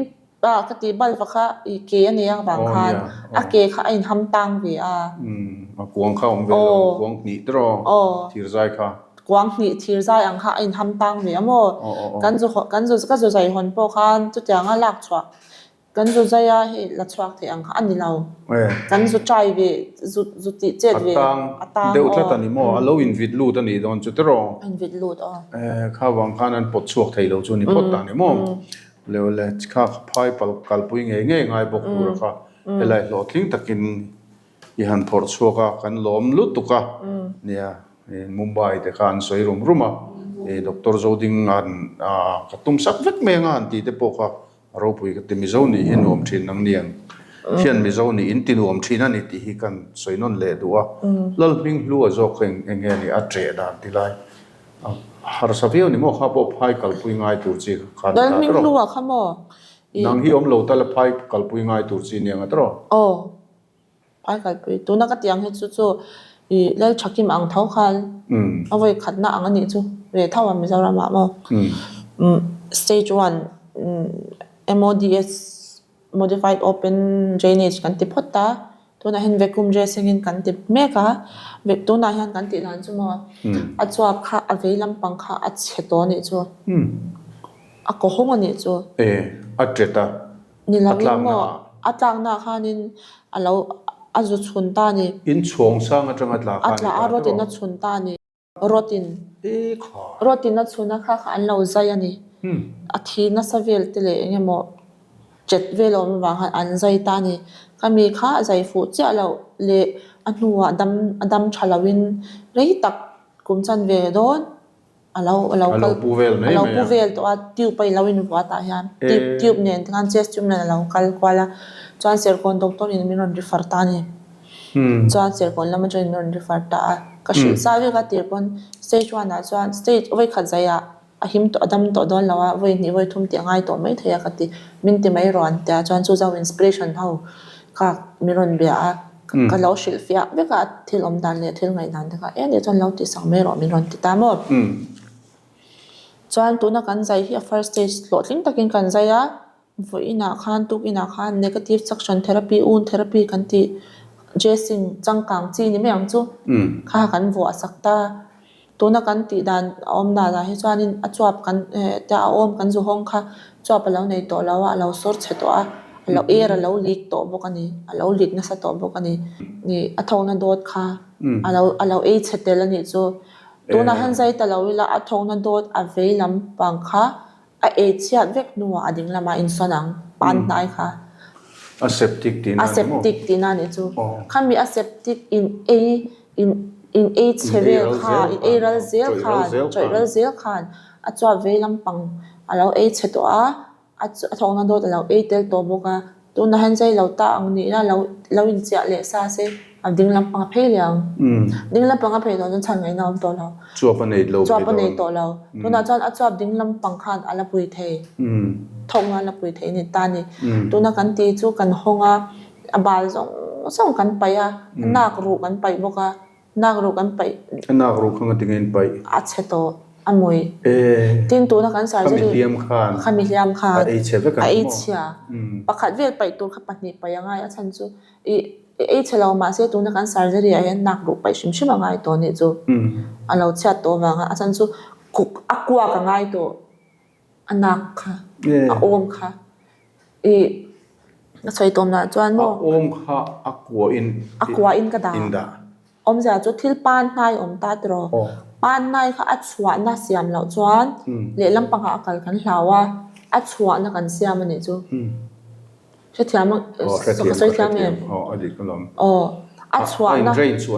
A ka tih balva kha i ke a nei ang vang khan a ke kha a inham tang ve a. A kuang kha awm ve lo, kuang hnih te rawh thirzai kha. Kuang hnih thirzai ang kha a inham tang ve a maw? Kan zu kan zu ka zu zai hawn pawh khan chutiang a lak chhuah kan zu zai a hei la chhuak thei ang kha a ni lo. Kan zu try ve zu zu tih chet ve a tang deuh tlat a ni maw? A lo invit lut a nih dawn chu te rawh. A invit lut aw. Kha vang khan an pawt chhuak thei lo chu ni phawt ta ni maw? Leo le kha phai pal kalpui ngei ngei ngai bawk tur a kha helai hlawhtling takin i han phawrh chhuak a kan lawm lutuk a nia Mumbai te kha an sawi rum rum a Doctor Zoding an ka tum sak vek mai anga han tih te pawh kha a ropui ka ti Mizo nih hi nuam thin ang niang hian Mizo nih in ti nuam thin a ni tih hi kan sawi nawn leh duh a Lalhming hlua zawk kha eng nge ni a ṭeh dan ti lai. Harsa viau ni maw kha pawh phai kalpui ngai tur chi kha ni ta tawh. Hming hlua kha maw? Nang hi awm lo ta la phai kalpui ngai tur chi nia nga tawh. Aw phai kalpui tuna ka tiang hi chu chu i Lal Thakim ang tho khan a vawi khatna ang a nih chu ve tho a Mizoram ah maw stage one MODS Modified Open Drainage kan ti phawt ta. Tunah hian vacuum dressing in kan ti mek a, tunah hian kan tih dan chu maw a chuap kha a vei lampang kha a chhe tawh a nih chu, a kaw hawng a nih chu. E, a ṭet a, Ni lo in maw a tlakna ah khanin a lo a zu chhun ta a ni. In chhawng sang aṭanga tla kha a ni ta A tla a, rawtin a chhun ta a ni. Rawtin rawtin a chhuna kha kha an lo zai a ni. A thi nasa vel te leh eng emaw chet vel a awm avang khan an zai ta a ni. Khami kha a zai fuh chiah loh leh a hnuah dam a dam tha loin rei tak kum chan ve dawn a lo a lo kal a lo pu vel tawh a tube a ilo invuah tah hian tube tube nen tikhan chest tube nen a lo kal kual a chuan Serkawn doctor in min rawn refer ta a ni. Chuan Serkawn lam atangin min rawn refer ta a, ka hrilh sa vek a tir pawn stage one ah chuan stage vawi khat zai ah a him tawh a dam tawh dawn lo a, vawi hnih vawi thum tih a ngai tawh mai thei a ka ti, min ti mai rawh an tia chuan chu zo inspiration ho kha min rawn bia a, ka lo hrilh fiah vek a thil awm dan leh thil ngaih dan te kha e nih chuan lo tih sak mai rawh min rawn ti ta maw. Chuan tuna kan zai hi a first stage hlawhtling takin kan zai a. Vawiinah khan tukinah khan negative suction therapy, un therapy kan tih dressing changkang chi ni mai ang chu kha kan vuah sak ta. Tuna kan tih dan a awm dan ah hi chuanin a chuap kan tia a awm kan zu hawng kha chuap a lo nei tawh lo a, a lo sawr chhe tawh a, a lo air a lo leak tawh bawk a ni, a lo leak nasa tawh bawk a ni. Nih a thawkna dawt kha a lo a lo ei chhe tel a nih chu. Tunah hian zai ta lo ila a thawkna dawt a vei lampang kha A ei chhiat vek hnuah a ding lamah insawn ang, pan hnai kha. A septic tihna ni maw? A septic tihna ni chu. Khami a septic in ei in in ei chhe vel kha, in ei ral zel khan, chawih ral zel khan a chuap vei lampang a lo ei chhe tawh a, a thawkna dawt a lo ei tel tawh bawk a. Tunah hian zai lo ta ang nihna lo lo inchiah leh sa se a ding lampang a phei leh ang. Ding lampang a phei tawh chuan chhan ngaihna a awm tawh lo. Chuap a nei lo Chuap a nei tawh lo. Tunah chuan a chuap ding lampang khan a la pui thei. Thawkna a la pui thei ni ta ni. Tuna kan tih chu kan hawng a, a bal zawng zawng kan paih a, a nak ruh kan paih bawk a. Nak ruh kan paih. A nak ruh kha ngatinge in paih? A chhe tawh, a mui. Tin tuna kan surgery. Khami hliam khan. Khami hliam khan. A ei chhe vek ang maw? A ei chhia. Pakhat vel paih tur kha pahnih paih a ngai a chhan chu i ei chhe lo mahse tuna kan surgery ah hian nak ruh paih hrim hrim a ngai tawh anih chu. A lo chhiat tawh avanga a chhan chu kuk a kuak a ngai tawh. A nak kha, a awm kha i ka sawi tawm lah chuan maw. A awm kha a kua in A kua in ka dah. In dah. Awmzia chu thil pan hnai awm ta tiraw. Pan hnai kha a chhuahna siam loh chuan lehlam pangah a kal kan hlau a, a chhuahna kan siam a nih chu. Hrethiam a, ka sawi thiam em? Aw, a chhuahna,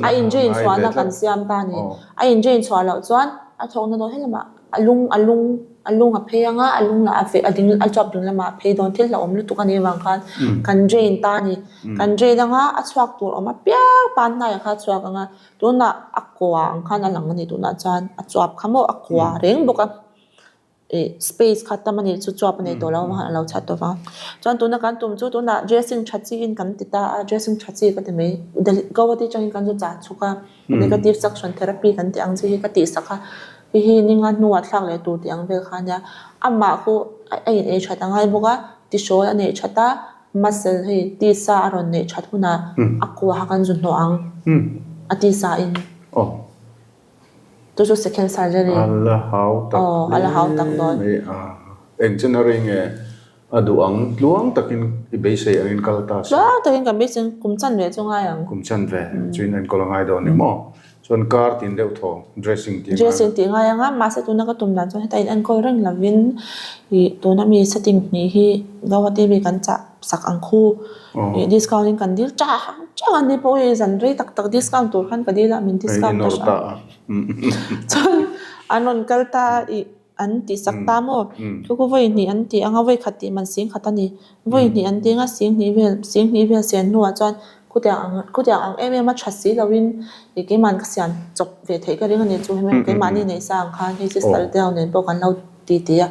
a in drain chhuahna kan siam ta a ni. A in drain chhuah loh chuan a thawkna dawn helamah a lung, a lung, a lung a phei ang a, a lung lah a feh, a ding, a chuap ding lamah a phei dawn thil hlauhawm lutuk a nih avang khan kan drain ta a ni. Kan drain ang a, a chhuak tur awm apiang pan hnaiah kha a chhuak ang a, tunah a kua ang khan a lang a ni tunah chuan a chuap kha maw a kua reng bawk a. Ih space kha tam a nih chu chuap a nei tawh lo a lo chhat tawh vang. Chuan tuna kan tum chu tunah dressing tha chi in kan ti ta a, dressing tha chi ka ti mai. Delhi Guwahati atangin kan chu chah chhuk a, negative suction therapy kan tih ang chi hi ka tih sak a, hei hi ninga hnuah thlak leh tur tih ang vel kha a nia. Amah khu a in ei that a ngai bawk a. Tihrawl a neih that a, muscle hei tisa a rawn neih that hunah a kua kha kan zu hnawh ang a tisa in. Chu chu second surgery. A la hau tak hle. A la hau tak dawn. Eng chen a rei nge a duh ang tluang takin i beisei angin kal ta se. Tluang takin kan beisei ang kum chan ve chu ngai ang. Kum chan ve chu in enkawl a ngai dawn ni maw? Chuan kar tin deuh thaw dressing tih ngai. Dressing tih ngai ang a, mahse tuna ka tum dan chuan heta in enkawl reng lovin ih tuna mi setting hnih hi Guwahati mi kan chah sak ang khu ih discount in kan dil chang chang a ni pawh hi zan rei tak tak discount tur khan ka dil a min discount ta hram. Chuan an rawn kal ta ih an tih sak ta maw thu khu vawi hnih an tih ang a vawi khat tih man sing khat a ni vawi hnih an tih ang a sing hnih vel sing hnih vel sian hnuah chuan khutiang ang khutiang ang em em a tha si loin ih keimahni ka siam chawp ve theih ka ring a ni chu hemi keimahni neih sa ang khan hei sister te ho nen pawh kan lo ti ti a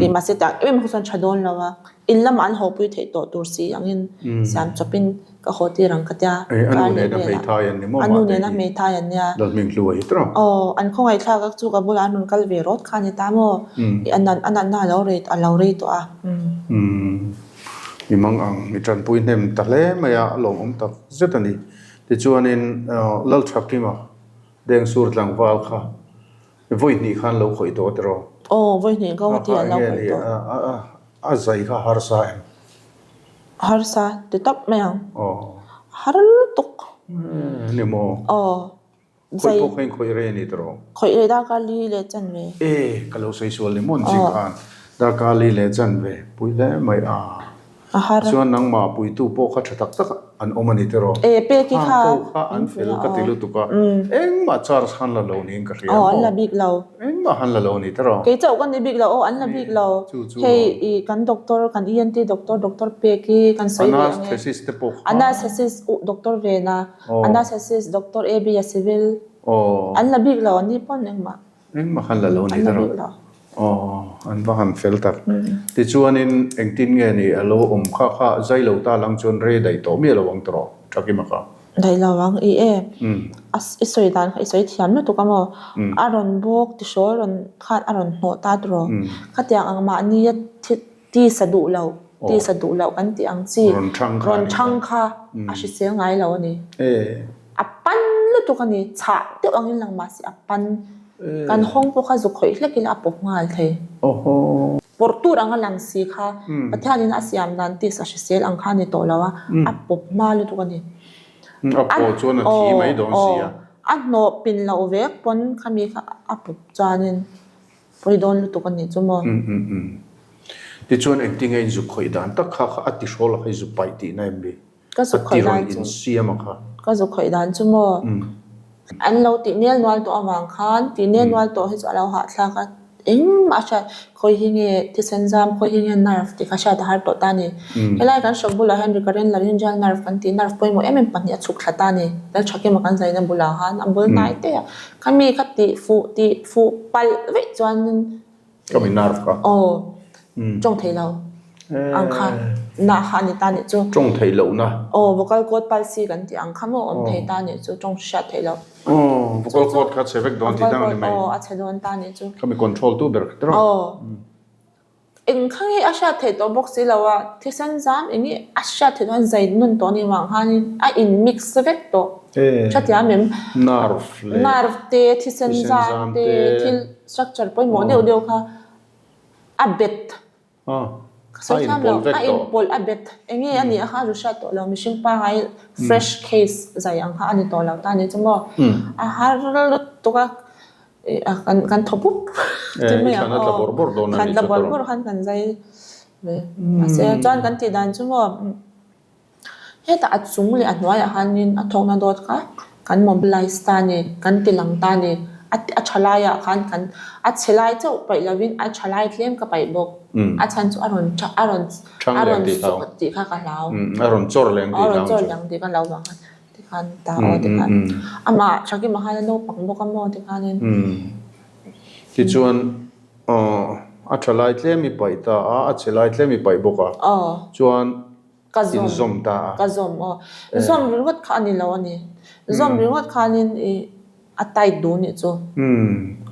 ih mahse tiang em em kha chuan tha dawn lo a in lamah an haw pui theih tawh tur si angin siam chawpin. Ka haw tir ang ka tia. A nu nena hmeithai an ni maw A nu nena hmeithai an nia. Lalhming hlu a hi tawh. Aw, an khawngaihthlak a chu ka bulah an rawn kal ve rawt kha a ni ta maw? I a nat a natna a lo rei a lo rei tawh a. Umm, i mang ang i tanpui hnem ta hle mai a, a lawmawm tak zet a ni. Tichuanin Lalthakima Dengsur tlangval kha vawi hnih khan lo khawih tawh tiraw? Aw, vawi hnih ka ti an lo khawih tawh. A zai kha harsa em? Harsa ti tawp mai ang. Aw. Har tuk. Ni maw? Aw. Khawih pawh kha in khawih rei a ni tiraw? Khawih rei darkar li leh chan ve. E, ka lo sawi sual ni maw an ching khan. Darkar li leh chan ve. Pui hle mai a. A har. Chuan nangmah puitu pawh kha tha tak tak an awm a ni tiraw? E, peki kha. Hang ho kha an fel ka ti lutuk a. Engmah charge khan la lo niin ka hria maw? Aw, an la bik lo. Engmah han la lo ni tiraw? Kei chauh ka ni bik lo aw, an la bik lo. Hei i kan doctor, kan ENT doctor, Doctor Peki kan sawi ve ang e. Anaesthesis te pawh kha. Anaesthesis uh doctor ve na. Anaesthesis Doctor AB a civil. An la bik lo, an ni pawn engmah. Engmah han la lo ni tiraw? An la bik lo. Aw, an va han fel tak. Tichuanin engtin nge ni a lo awm kha kha zai lo ta lang chuan rei daih tawh miah lo ang tiraw? Thakima kha. Daih lo ang i e. A i sawi dan kha i sawi thiam lutuk a maw? A rawn bawk ti hrawl rawn khan a rawn hnawh ta tiraw? Khatiang ang mahnia thi tisa duh lo, tisa duh loh kan tih ang chi rawn thang kha a hrisel ngai lo a ni. A pan lutuk a ni, chhah deuh angin lang mahse a pan. Kan hawng pawh kha zu khawih hlek ila a pawp nghal thei. Pawrh tur anga lang si kha Pathianin a siam dan tisa hrisel ang kha a ni tawh lo a, a pawp hma lutuk a ni. A pawh chuan a thi mai dawn si a. A hnawh pin loh vek pawn khami kha a pawp chuanin pawi dawn lutuk a nih chu maw. Tichuan engtinge in zu khawih dan tak kha kha a ti hrawl a kha i zu paih tihna em ni? Ka zuk khawih dan chu Ka zuk khawih dan chu maw an lo tih nel nual tawh avang khan tih nel nual tawh hi chu a lo hahthlak a, engmah a hriat khawi hi nge thisen zam khawi hi nge nerve tih kha hriat a har tawh ta a ni. Helai kan hrawk bulah hian recurrent laryngeal nerve kan tih nerve pawimawh em em pahnih a chhuk thla ta a ni. Lalthakima kan zaina bulah khan a bul hnai te a khami kha tih fuh tih fuh palh veih chuanin Ka mi nerve kha. Aw, tawng thei lo ang kha na kha a ni ta nih chu. Tawng theih loh na. Aw, vocal cord palsy kan tih ang kha maw awm thei ta nih chu, tawng hriat theih loh. Aw, vocal cord kha chhe vek dawn tih dang a ni mai. Aw, a chhe dawn ta nih chu. Ka mi control tu ber kha tiraw. Aw, eng kha nge a hriat theih tawh bawk si lo a, thisen zam eng nge a hriat theih dawn zai nun tawh ni vang khanin a in mix vek tawh. Hrethiam em? Nerve leh. Nerve te, thisen zam te, thil. Structure pawimawh deuh deuh kha a bet ka sawi thiam lo, a inpawlh a bet eng nge a nih kha a hriat tawh lo, mihring pangngai fresh case zai ang kha a ni tawh lo ta ni chu maw, a har lutuk a kan thaw pup ti mai ang aw, thlan tla bawrh bawrh khan kan zai ve, mahse chuan kan tih dan chu maw. Hetah a chung leh a hnuaiah khanin a thawkna dawt kha kan mobilize ta a ni, kan ti lang ta a ni. A a tha laiah khan kan a chhe lai chauh paih lovin a tha lai tlem ka paih bawk. A chhan chu a rawn tha a rawn a rawn sawh tih kha ka hlau. A rawn chawr leng tih A rawn chawr leng tih ka hlau vang khan tikhan ta aw tikhan amah Thakima khan a naupang bawk a maw tikhanin. Tichuan Aw, a tha lai tlem i paih ta a, a chhe lai tlem i paih bawk a. Aw. Chuan Ka zawm. In zawm ta a. Ka zawm aw. Zawm ringawt kha a ni lo a ni. Zawm ringawt khanin i a tight duh nih chu.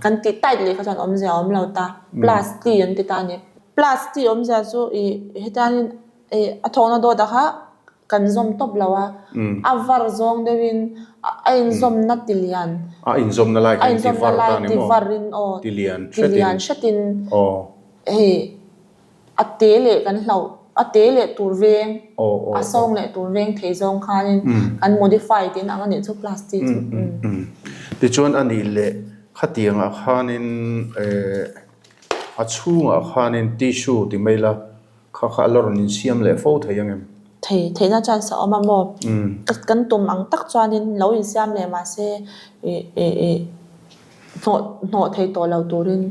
Kan tih tight leh kha chuan awmzia a awm lo ta. Plus ti an ti ta a ni. Plus tih awmzia chu ih hetiangin ih a thawhna dawt ah kha kan zawm tawp lo a, a var zawng deuhin a inzawmna ti lian. A inzawmna lai kha ti var ta ni maw? Ti varin aw. Ti lian hretin. Ti lian hretin. Aw. Hei a te leh kan hlauh, a te leh tur veng, a sawng leh tur veng thei zawng khanin kan modify tih ang a nih chu plus tih chu. Tichuan a nih leh khatiangah khanin a chhungah khanin tissue ti mai la kha kha a la rawn insiam leh fo thei ang em? Thei, theihna chance a awm a maw? Kan tum ang tak chuanin lo insiam leh mahse hnawh hnawh thei tawh lo turin.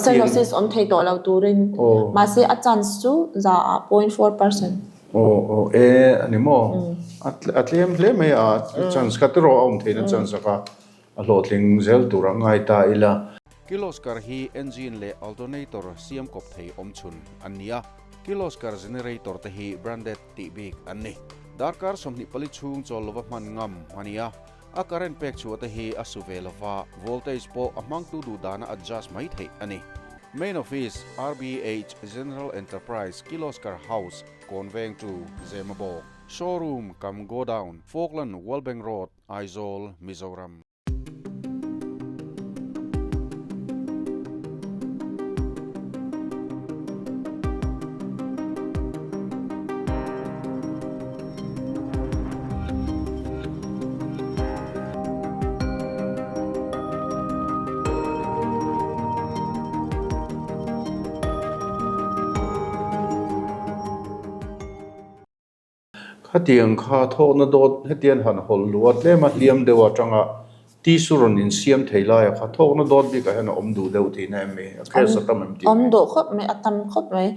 Stenosis awm thei tawh lo turin mahse a chance chu 100 ah 0.4%. Aw aw e a ni maw? A tlem hle mai a chance kha tiraw a awm theihna chance a kha a hlawhtling zel tur a ngai ta ila. Kirloskar hi engine leh alternator siam kawp thei awm chhun an ni a, Kirloskar generator te hi branded tih bik an ni. Darkar 24 chhung chawl lova hman ngam a ni a. A current pek chhuah te hi a su ve lova, voltage pawh a hmangtu duh dana adjust mai theih a ni. Main Office, RBH General Enterprise, Kirloskar House, Kawnveng to Zemabawk, Showroom cum Godown, Falkland, World Bank Road, Aizawl, Mizoram. Khatiang kha thawhna dawt hetian han hawlh luh a tlem a hliam deuh atanga Tissue rawn insiam thei laia kha thawkna dawt bikah hian a awm duh deuh tihna em ni? A case a tam em tih Awm duh khawp mai, a tam khawp mai.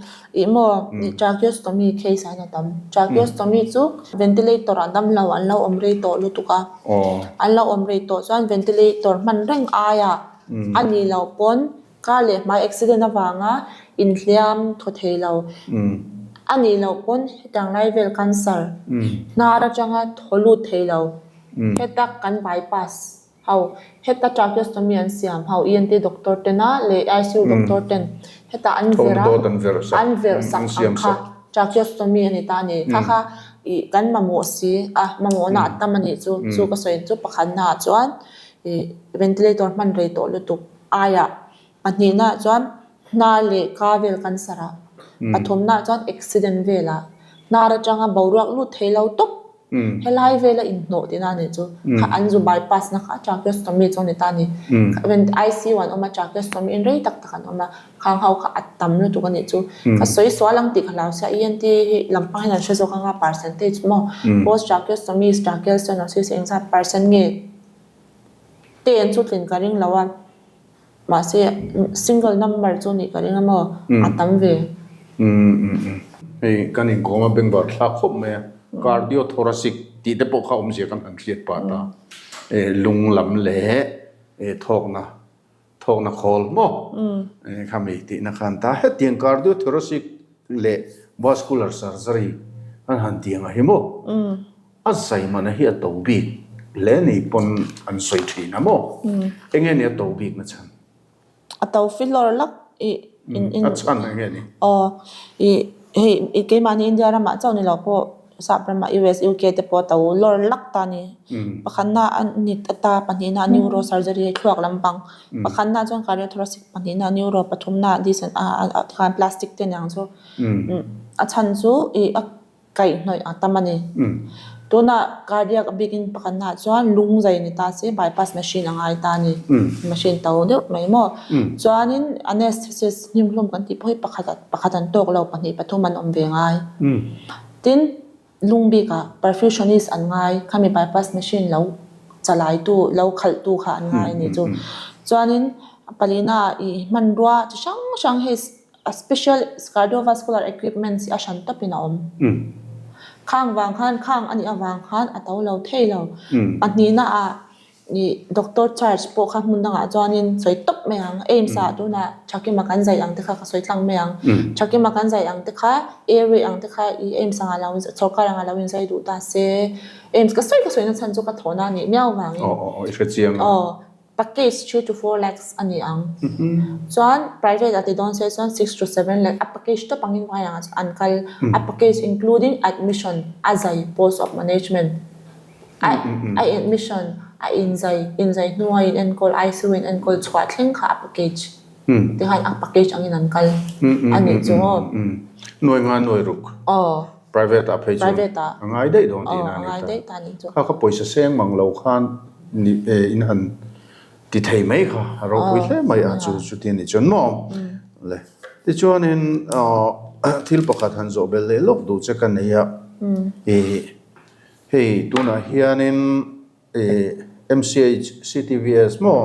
Ih maw, tracheostomy case ah hian a tam. Tracheostomy chu ventilator ah damlo an lo awm rei tawh lutuk a. An lo awm rei tawh chuan ventilator hman reng aiah a nih loh pawn kar leh hmai accident avanga inhliam thaw thei lo a nih loh pawn hetiang lai vel cancer hnar atanga thaw lut thei lo. Heta kan bypass ho, heta tracheostomy an siam ho, ENT doctor tena leh ICU doctor ten heta an verh a, an verh sak ang kha tracheostomy a ni ta a ni. Kha kha ih kan mamawh si a, mamawhna a tam a nih chu, chu ka sawi chu pakhatna ah chuan ih ventilator hman rei tawh lutuk aiah pahnihna ah chuan hnar leh ka vel cancer ah, pathumna ah chuan accident velah hnar atanga boruak lut thei lo tawp Helai vela inhnawh tihna a nih chu. Kha an zu bypass na kha tracheostomy chu a ni ta a ni. ICU an awm a, tracheostomy in rei tak tak an awm a, khang ho kha a tam lutuk a nih chu. Ka sawi sual ang tih ka hlau sia, ENT hi lampang hian an hre zawk anga percentage maw post tracheostomy, tracheal stenosis engzat percent nge te an chu tlin ka ring lo a. Mahse, single number chu nih ka ring a maw? A tam ve. Hei kan inkawm a bengvar thlak khawp mai a, cardiothoracic tih te pawh kha awmzia kan han hriat pah ta. Lung lam leh thawkna, thawkna khawl maw? Khami tihna khan ta. Hetiang cardiothoracic leh vascular surgery an han ti ang a hi maw? A zaimana hi a to bik hle ni pawn an sawi thin a maw? Enge ni a to bik na chhan? A to filawr lak i in in. A chhan enge ni? Aw i hei i keimahni India ramah chauh ni lo pawh sap ramah US, UK te pawh a to lawr lak ta ni. Pakhatna a ni ta pahnihna neuro surgery hei thluak lampang. Pakhatna chuan cardiothoracic pahnihna neuro pathumna this a a plastic te niang chu. A chhan chu i a kaihhnawih a tam a ni. Tunah cardiac a bikin pakhatnaah chuan lung zai ni ta se bypass machine a ngai ta a ni. Machine to deuh mai maw. Chuanin anesthesis hnimhlum kan tih pawh hi pakhat pakhat an tawk lo pahnih pathum an awm ve ngai. Tin, lung bikah perfusionist an ngai khami bypass machine lo chalaitu lo khalhtu kha an ngai a ni chu. Chuanin palina ah ih hmanrua chi hrang hrang hei A special cardiovascular equipments hi a hran tawpin a awm. Khang vang khan khang a nih avang khan a to lo thei lo. Pahnihna ah ih doctor charge pawh kha hmun dangah chuanin sawi tawp mai ang. AIIMS ah tunah Thakima kan zai ang te kha ka sawi tlang mai ang. Thakima kan zai ang te kha area ang te kha ih AIIMS angah lo sorkar angah lo inzai duh ta se. AIIMS ka sawi ka sawi na chhan chu ka thawhna a nih miau vangin. Aw aw i hrechiang a. Aw. Package 3 to 4 lakhs a ni ang. Chuan private ah ti dawn se chuan 6 to 7 lakh a package tawp angin vai ang an kal. A package including admission, a zai, post op management, a a admission, a inzai, inzai hnua in enkawl, ICU in enkawl chhuah thleng kha a package. Tikhan a package angin an kal a nih chu aw. Nuai nga nuai ruk. Aw. Private ah phei chuan Private ah. A ngai daih dawn tihna a ni ta. Aw, a ngai daih ta nih chu. Kha kha pawisa seng mang lo khan ni in han ti thei mai kha a ropui hle mai a chu chuti a nih chuan maw? Le tichuanin thil pakhat han zawh belh leh lawk duh che ka nei a, ih hei tunah hianin MCH CTVS maw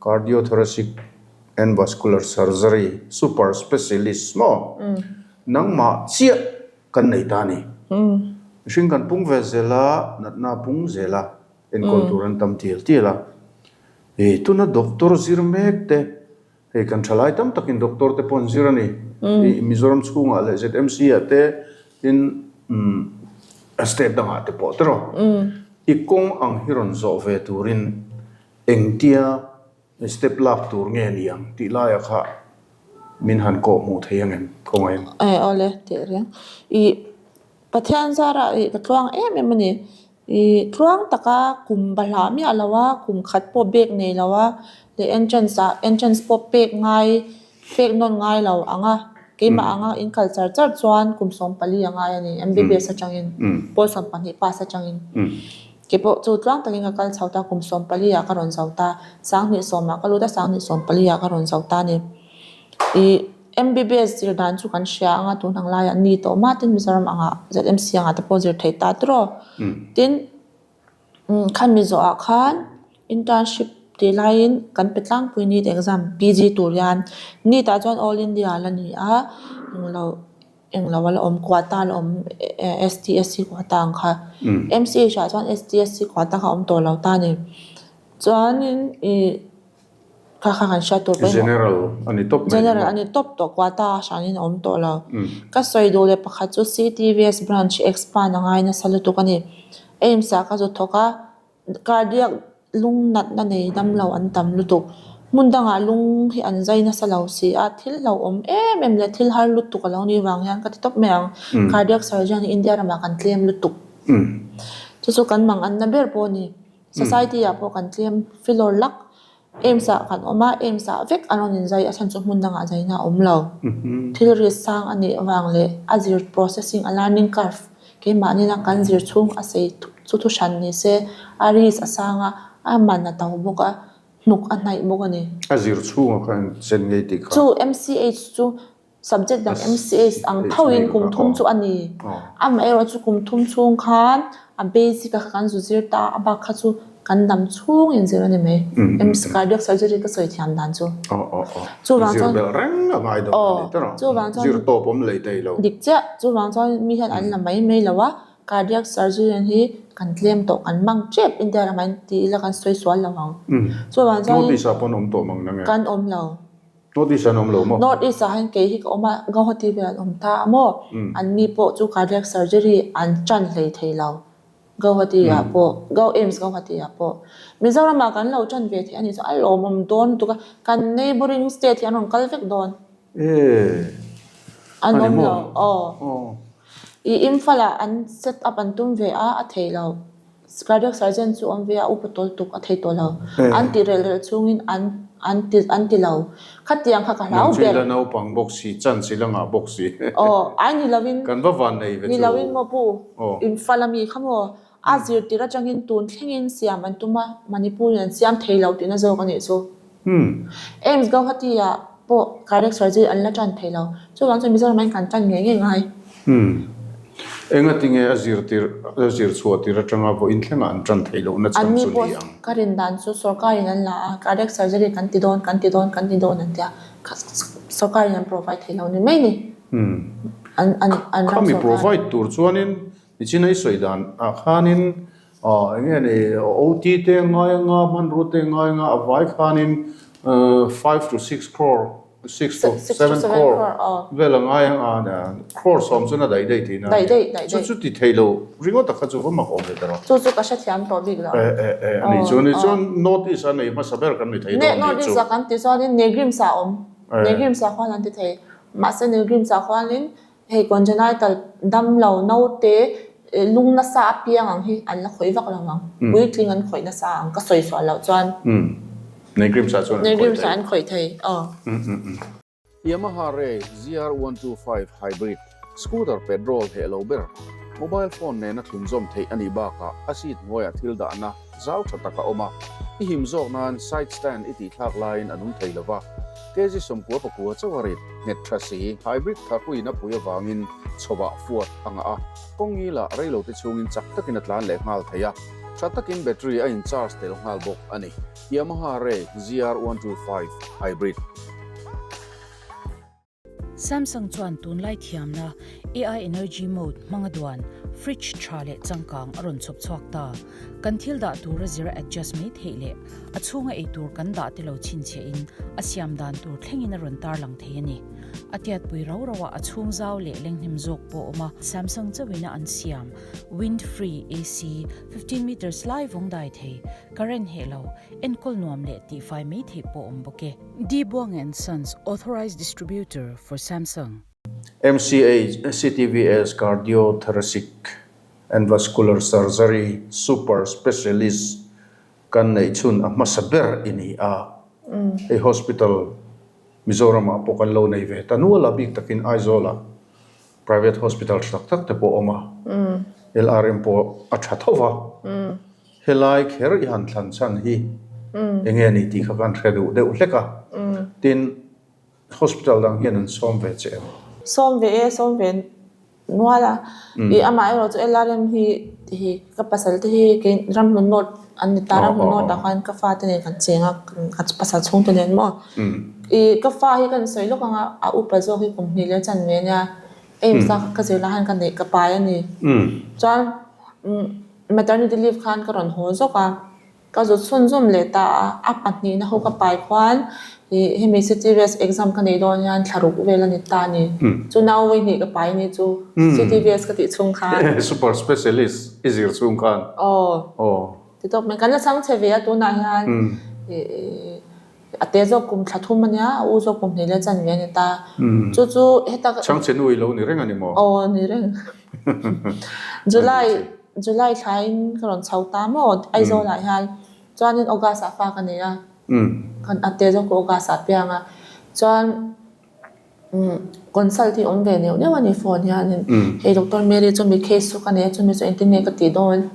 Cardiothoracic and Vascular Surgery Super Specialist maw nangmah chiah kan nei ta a ni. Mihring kan pung ve zel a, natna a pung zel a, enkawl tur an tam tial tial a. Tuna doctor zir mek te Hei kan thalai tam takin doctor te pawh an zir a ni. I Mizoram chhungah leh ZMC ah te tin state dangah te pawh tiraw. I kawng ang hi rawn zawh ve turin engtia step lak tur nge ni ang tih laia kha min han kawh hmuh thei ang em khawngaih? E awle teh reng. I Pathian zarah i ka tluang em em a ni. I tluang taka kum bahlah miah lo a, kum khat pawh bag nei lo a, leh entrance ah entrance pawh pek ngai pek nawn ngai lo ang a, keimah anga in kal char char chuan kum 14 a ngai a ni MBBS atangin pawl 12 pass atangin. Keipawh chu tluang takin ka kal chho ta kum 14 ah ka rawn zo ta, 2010 ah ka lut a 2014 ah ka rawn zo ta a ni. I. MBBS zir dan chu kan hria anga tun ang laiah ni tawh mah tin Mizoram angah ZMC angah te pawh zir theih ta tawh. Tin, khami zawhah khan internship tih laiin kan pe tlangpui NEET exam PG tur hian NEET ah chuan All India a la ni a, englo englo a la awm quota a la awm ST SC quota ang kha. MCH ah chuan ST SC quota kha a awm tawh lo ta a ni. Chuanin ih. Kha kha kan hriat tur pawimawh. General a ni tawp mai. General a ni tawp tawh quota a hranin a awm tawh lo. Ka sawi duh leh pakhat chu CTVS branch hi expand a ngai nasa lutuk a ni. AIIMS ah ka zu thawk a, cardiac lung natna nei dam lo an tam lutuk. Hmun dangah lung hi an zai nasa lo si a, thil hlauhawm em em leh thil har lutuk a lo nih vang hian ka ti tawp mai ang. Cardiac surgeon hi India ramah kan tlem lutuk. Chu chu kan mang anna ber pawh a ni. Society ah pawh kan tlem filawr lak AIIMS ah kan awm a, AIIMS ah vek an rawn inzai a chhan chu hmun dangah zaina a awm lo. Thil risk sang a nih avang leh a zir processing a learning curve keimahni a kan zir chhung a sei chu thu hran ni se a risk a sang a, a man a to bawk a, hnuk a hnaih bawk a ni. A zir chhunga khan sen ngei tih kha. Chu MCH chu Subject dang MCH ang thoin kum thum chu a ni. Amaherawh chu kum thum chhung khan a basic a kha kan zu zir ta a, a bak kha chu kan dam chhung in zir a ni mai. MC cardiac surgery ka sawi thiam dan chu. Chuvang chuan Zir belh reng a ngai dawn a ni tawh. Chuvang chuan Zir tawp awm lei thei lo. Dik chiah. Chuvang chuan mi hian an la mai mai lo a, cardiac surgery hi kan tlem tawh kan mang tep India ramah hian ti ila kan sawi sual lo ang. Chuvang chuan North East ah pawh an awm tawh mang nang e. Kan awm lo. North East an awm lo maw? North East ah hian kei hi ka awm a, Guwahati vel an awm ta a maw? An ni pawh chu cardiac surgery an tan hlei thei lo Guwahati ah pawh, Go AIIMS Guwahati ah pawh. Mizoram ah kan lo tan ve thei a nih chuan a lawmawm dawn lutuk a, kan neighbouring state hi an rawn kal vek dawn. Ee, An a ni awm maw? lo, aw. Aw. I Imphal ah an set up an tum ve a, a thei lo. Cardiac surgeon chu awm ve a, upa tawl tuk a thei tawh lo. An ti rel rel chungin an an ti an ti lo. Khatiang kha ka hlau Nang chu ber. ila naupang bawk si, chance ila ngah bawk si. Aw, ai ni lovin. Kan va van nei ve Ni chu. lovin maw pu, Aw. Imphal ami kha maw, a zirtir atangin tun thlengin siam an tum a, Manipur in an siam thei lo tihna zawk a nih chu. AIIMS Guwahati ah pawh cardiac surgery an la tan thei lo. Chuvang chuan Mizoram ah hian kan tan ngei ngei ngai. Enga tinge a zirtir a zir chhuah tir atanga vawiin thlengah an tan theih lohna chhan Anni chu pawh ni ang. ka rin dan chu sorkar in an la a, cardiac surgery kan ti dawn kan ti dawn kan ti dawn an tia, sorkar in an provide thei lo ni mai ni. An an an ram Khami sorkar. provide tur chuanin Nichin ei sawi dan ah khanin eng nge ni OT te ngai anga hmanrua te ngai anga a vai khanin 5 to 6 crore. 6 to 7 crore vel a ngai ang a, crore sawm chuan a daih daih tihna a ni. Chu chu ti thei lo ringawt a kha chu va mak awm ve ta rawh. Chu chu ka hrethiam tawh bik lo. E e e a nih chu, ni chuan North East a nei hmasa ber kan ni thei dawn nih chu. North East a kan ti chuanin Negrims ah a awm, Negrims ah khuan an ti thei. Mahse Negrims ah khuanin hei congenital damlo naute lung nasa apiang ang hi an la khawih vak lo ang, puitling an khawih nasa ang ka sawi suah loh chuan. Negrims ah chuan an khawih thei. Negrims ah an khawih thei aw. Yamaha Ray ZR125 Hybrid scooter petrol heh lo ber mobile phone nena thlunzawm theih a nih bakah a seat hnuaiah thil dahna zau tha tak a awm a, i him zawk nan side stand i tihthlak laiin a nung thei lova. Kg 99 chauh a rit nghet tha si, hybrid tharhuin a pui avangin chhawah fuat a ngah a, kawng ngilah reilote chhungin chak takin a tlan leh nghal thei a, tha takin battery a in charge tel nghal bawk a ni. Yamaha Ray ZR125 Hybrid. Samsung chuan tunlai thiamna AI Energy Mode hmanga duan fridge tha leh changkang a rawn chhawp chhuak ta. Kan thil dah tura zira adjust mai theih leh a chhunga ei tur kan dah te lo chhinchhiahin a siam dan tur thlengin a rawn tarlang thei a ni. A tiatpui rau rauah a chhung zau leh lenghnem zawk pawh a awm a. Samsung chauhin a an siam Wind Free AC 15 meters lai vawng dai thei current heh lo, enkawl nuam leh tihfai mai theih pawh awm bawk e. D Buang and Sons Authorized Distributor for Samsung. MCH, CTVS, Cardiothoracic and Vascular Surgery Super Specialist kan neih chhun a hmasa ber i ni a. Hei hospital Mizoramah pawh kan lo nei ve ta nual a, bik takin Aizawlah Private hospital tha tak tak te pawh a awm a, LRM pawh a tha tho va, helai kher i han thlan chhan hi eng nge ni tih kha kan hre duh deuh hlek a, tin hospital dang hian an sawm ve che em? Sawm ve e, sawm ve nual a, i amaherawh chu LRM hi hi ka pasal te hi kei Ramhlun North an ni ta, Ramhlun North ah khan ka fate nen kan cheng a, ka pasal chhungte nen maw. I ka fa hi kan sawi lawk ang a, a upa zawk hi kum hnih leh chan ve ania, AIMS a ka zir lai khan ka neih ka pai a ni. Chuan maternity leave khan ka rawn haw zawk a, ka zut chhunzawm leh ta a, a pahnihna ho ka pai khuan i hemi CTVS exam ka neih dawn hian thla ruk vel a ni ta a ni. Chu nau vawihnih ka pai a ni chu CTVS ka tih chhung khan. Super specialist i zir chhung khan. Aw. Aw. Ti tawp mai, kan la chhang chhe ve a tunah hian i A te zawk kum thla thum a nia, a u zawk kum hnih leh chan ve a ni ta. Chu chu heta ka. Chhangchhe nu i lo ni reng a ni maw? Aw ni reng. July July thlaiin ka rawn chho ta maw Aizawl ah hian. Chuanin August ah fa ka nei a. Kan a te zawk August ah piang a. Chuan Consult hi awm ve neuh neuh a ni phone hianin hei Doctor Mary chu mi case chu ka nei a chumi chu engtin nge ka tih dawn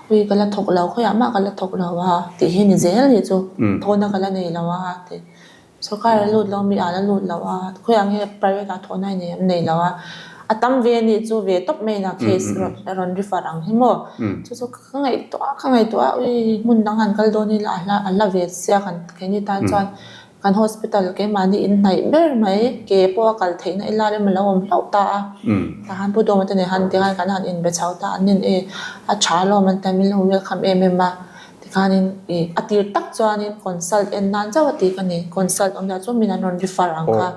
ui ka la thawk lo khawiah mah ka la thawk lo a tih hi ni zel ni chu thawhna ka la nei lo a tih sawrkar a lut lo mi ah la lut lo a khawiah nge private ah thawhna i nei em nei lo a a tam ve a nih chu ve tawp mai na case rawn refer ang hi maw chu chu ka ngaihtuah ka ngaihtuah a ui hmun dang han kal dawn ila a hla ve sia kan keini tan chuan. Kan hospital keimahni inhnaih ber mai, ke pawh a kal theihna ila rem a lo awm hlauh ta a. Tah khan Pu Dawma te nen khan tikhan kan han inbe chho ta, an nin e a tha alawm an ti a, min lo welcome em em a. Tikhanin i a tir tak chuanin consult en nan chauh a ti ka ni, consult awm zah chu min an rawn refer ang kha.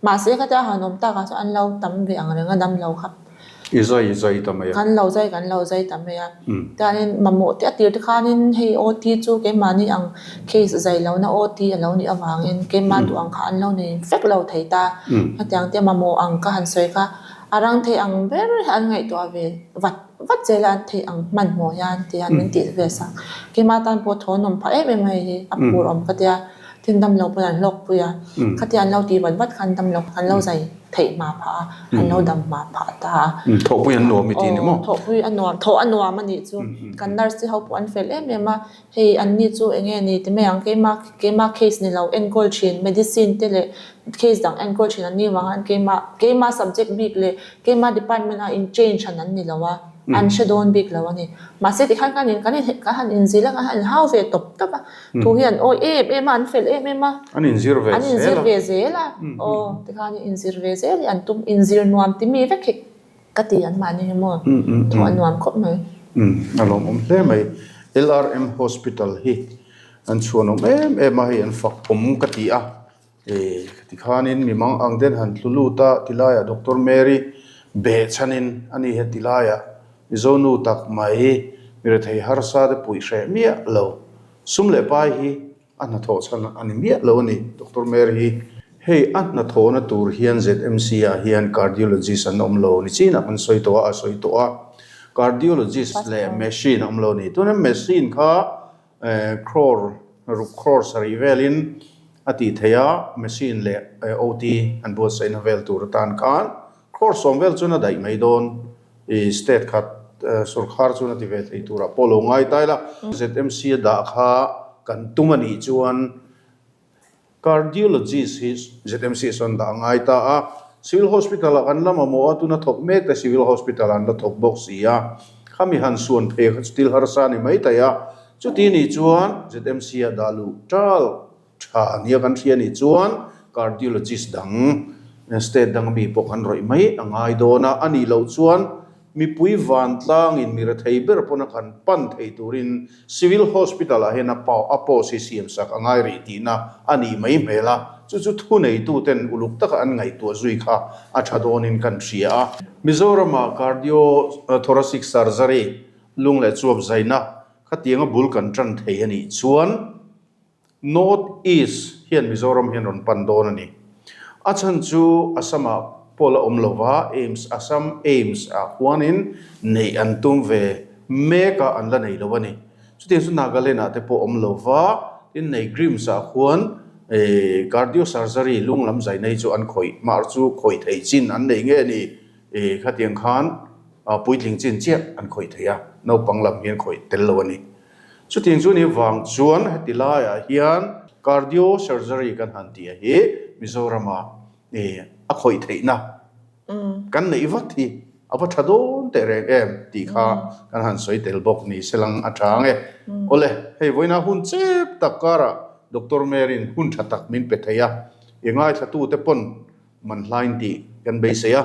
Mahse khatia han awm takah chuan an lo tam ve ang reng a dam lo kha. I zai i zai ta mai a. Kan lo zai kan lo zai ta mai a. Tianin mamawh te a tir te khanin hei OT chu keimahni ang case zai lohna OT a lo nih avangin keimah duh ang kha an lo nei vek lo thei ta. Khatiang te mamawh ang ka han sawi kha a rang thei ang ber hi an ngaihtuah ve vat vat zel a an theih ang hmanhmawh hian tihian min tih ve sak. Keimah tan pawh thaw nawm phah em em a hei hi a phur awm ka tia. Tin dam lo pawn an hlawk pui a, khatia an lo tih vat vat khan dam lo an lo zai theih hma phah a, an lo dam hma phah ta a. Thawhpui an nuam i ti ni maw? Aw, thawhpui a nuam, thawh a nuam a nih chu. Kan nurse te ho pawh an fel em em a, hei an ni chu eng nge ni ti mai ang, keima keima case ni lo enkawl thin medicine te leh case dang enkawl thin an ni vang a, keima keima subject bik leh keima department a in change han an ni lo a. An hre dawn bik lo a ni. Mahse tikhan kan in kan in kan han inzil a, kan han inhau ve tawp tawp a. Thu hi an awi em em a, an fel em em a. An inzir ve zel a. An inzir ve zel a. Aw, tikhan inzir ve zel hi an tum, inzir nuam ti mi vek hi ka ti an mahni hi maw. Thu a nuam khawp mai. A lawmawm hle mai. LRM Hospital hi an chhuanawm em em a, hei an fak awm ka ti a. Tikhanin mi mang ang ten han tlu lut a, tilaiah Doctor Mary behchhanin a ni he tilaiah Mizo nu tak mai mi rethei harsa te puih hreh miah lo. Sum leh pai hi a hnathawh chhan a ni miah lo a ni Doctor Mary hi. Hei a hnathawhna tur hian ZMC ah hian cardiologist an awm lo ni chinah kan sawi tawh a, a sawi tawh a. Cardiologist leh machine a awm lo a ni. Tuna machine kha Crore ruk crore sarih velin a tih theih a, machine leh OT an buatsaihna vel tur atan khan crore sawm vel chuan a daih mai dawn. I state khat sorkar chuan a ti ve thei turah pawh lo ngai ta ila. ZMC a dah kha kan tum a nih chuan Cardiologist hi ZMC sawn dah a ngai ta a, Civil Hospital ah kan la mamawh a, tuna thawk mek te Civil Hospital ah an la thawk bawk si a, khami han suan phei kha chu thil harsa a ni mai thei a, chuti nih chuan ZMC ah dah luh tal tha nia kan hria nih chuan Cardiologist dang state dang ami pawh kan rawih mai a ngai dawn a, a nih loh chuan Mipui vantlangin mi rethei ber pawna kan pan thei turin Civil Hospital ah hian a a post hi siam sak a ngai rih tihna a nih mai hmel a, chu chu thuneituten uluk taka an ngaihtuah zui kha a tha dawnin kan hria a. Mizoramah Cardio Thoracic Surgery, lung leh chuap zaina, khatianga bul kan tan thei a nih chuan, North East hian Mizoram hian rawn pan dawn a ni. A chhan chu Assam-ah pawh la awm lo va, AIIMS, Assam AIIMS ah khuanin neih an tum ve mek a, an la nei lo a ni. Chutiang chu Nagaland ah te pawh awm lo va, tin nei GRIMS ah khuan cardio surgery lung lam zai nei chu an khawih, mar chu khawih thei chin an nei nge ni, khatiang khan puitling chin chiah an khawih thei a, naupang lam hian khawih tel lo a ni. Chutiang chu ni vang chuan heti laiah hian cardio surgery kan han tih a hi Mizorama a khawih theihna kan neih vat hi a va tha dawn teh reng em tih kha kan han sawi tel bawk ni se lang a tha ang e. Awle, hei vawiina hun chep tak karah Doctor Mary'n hun tha tak min pe thei a, i ngaithlatute pawn man hlain tih kan beisei a,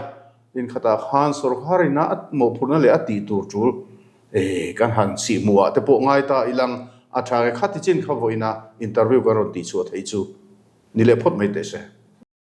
inkhatah khan sawrkharin a mawhphurhna leh a tih tur tul Eh, kan han sih hmuh ah te pawh ngai ta ilang a tha nge khati chin kha vawiina interview kan rawn tih chhuah theih chu ni leh phawt mai teh se.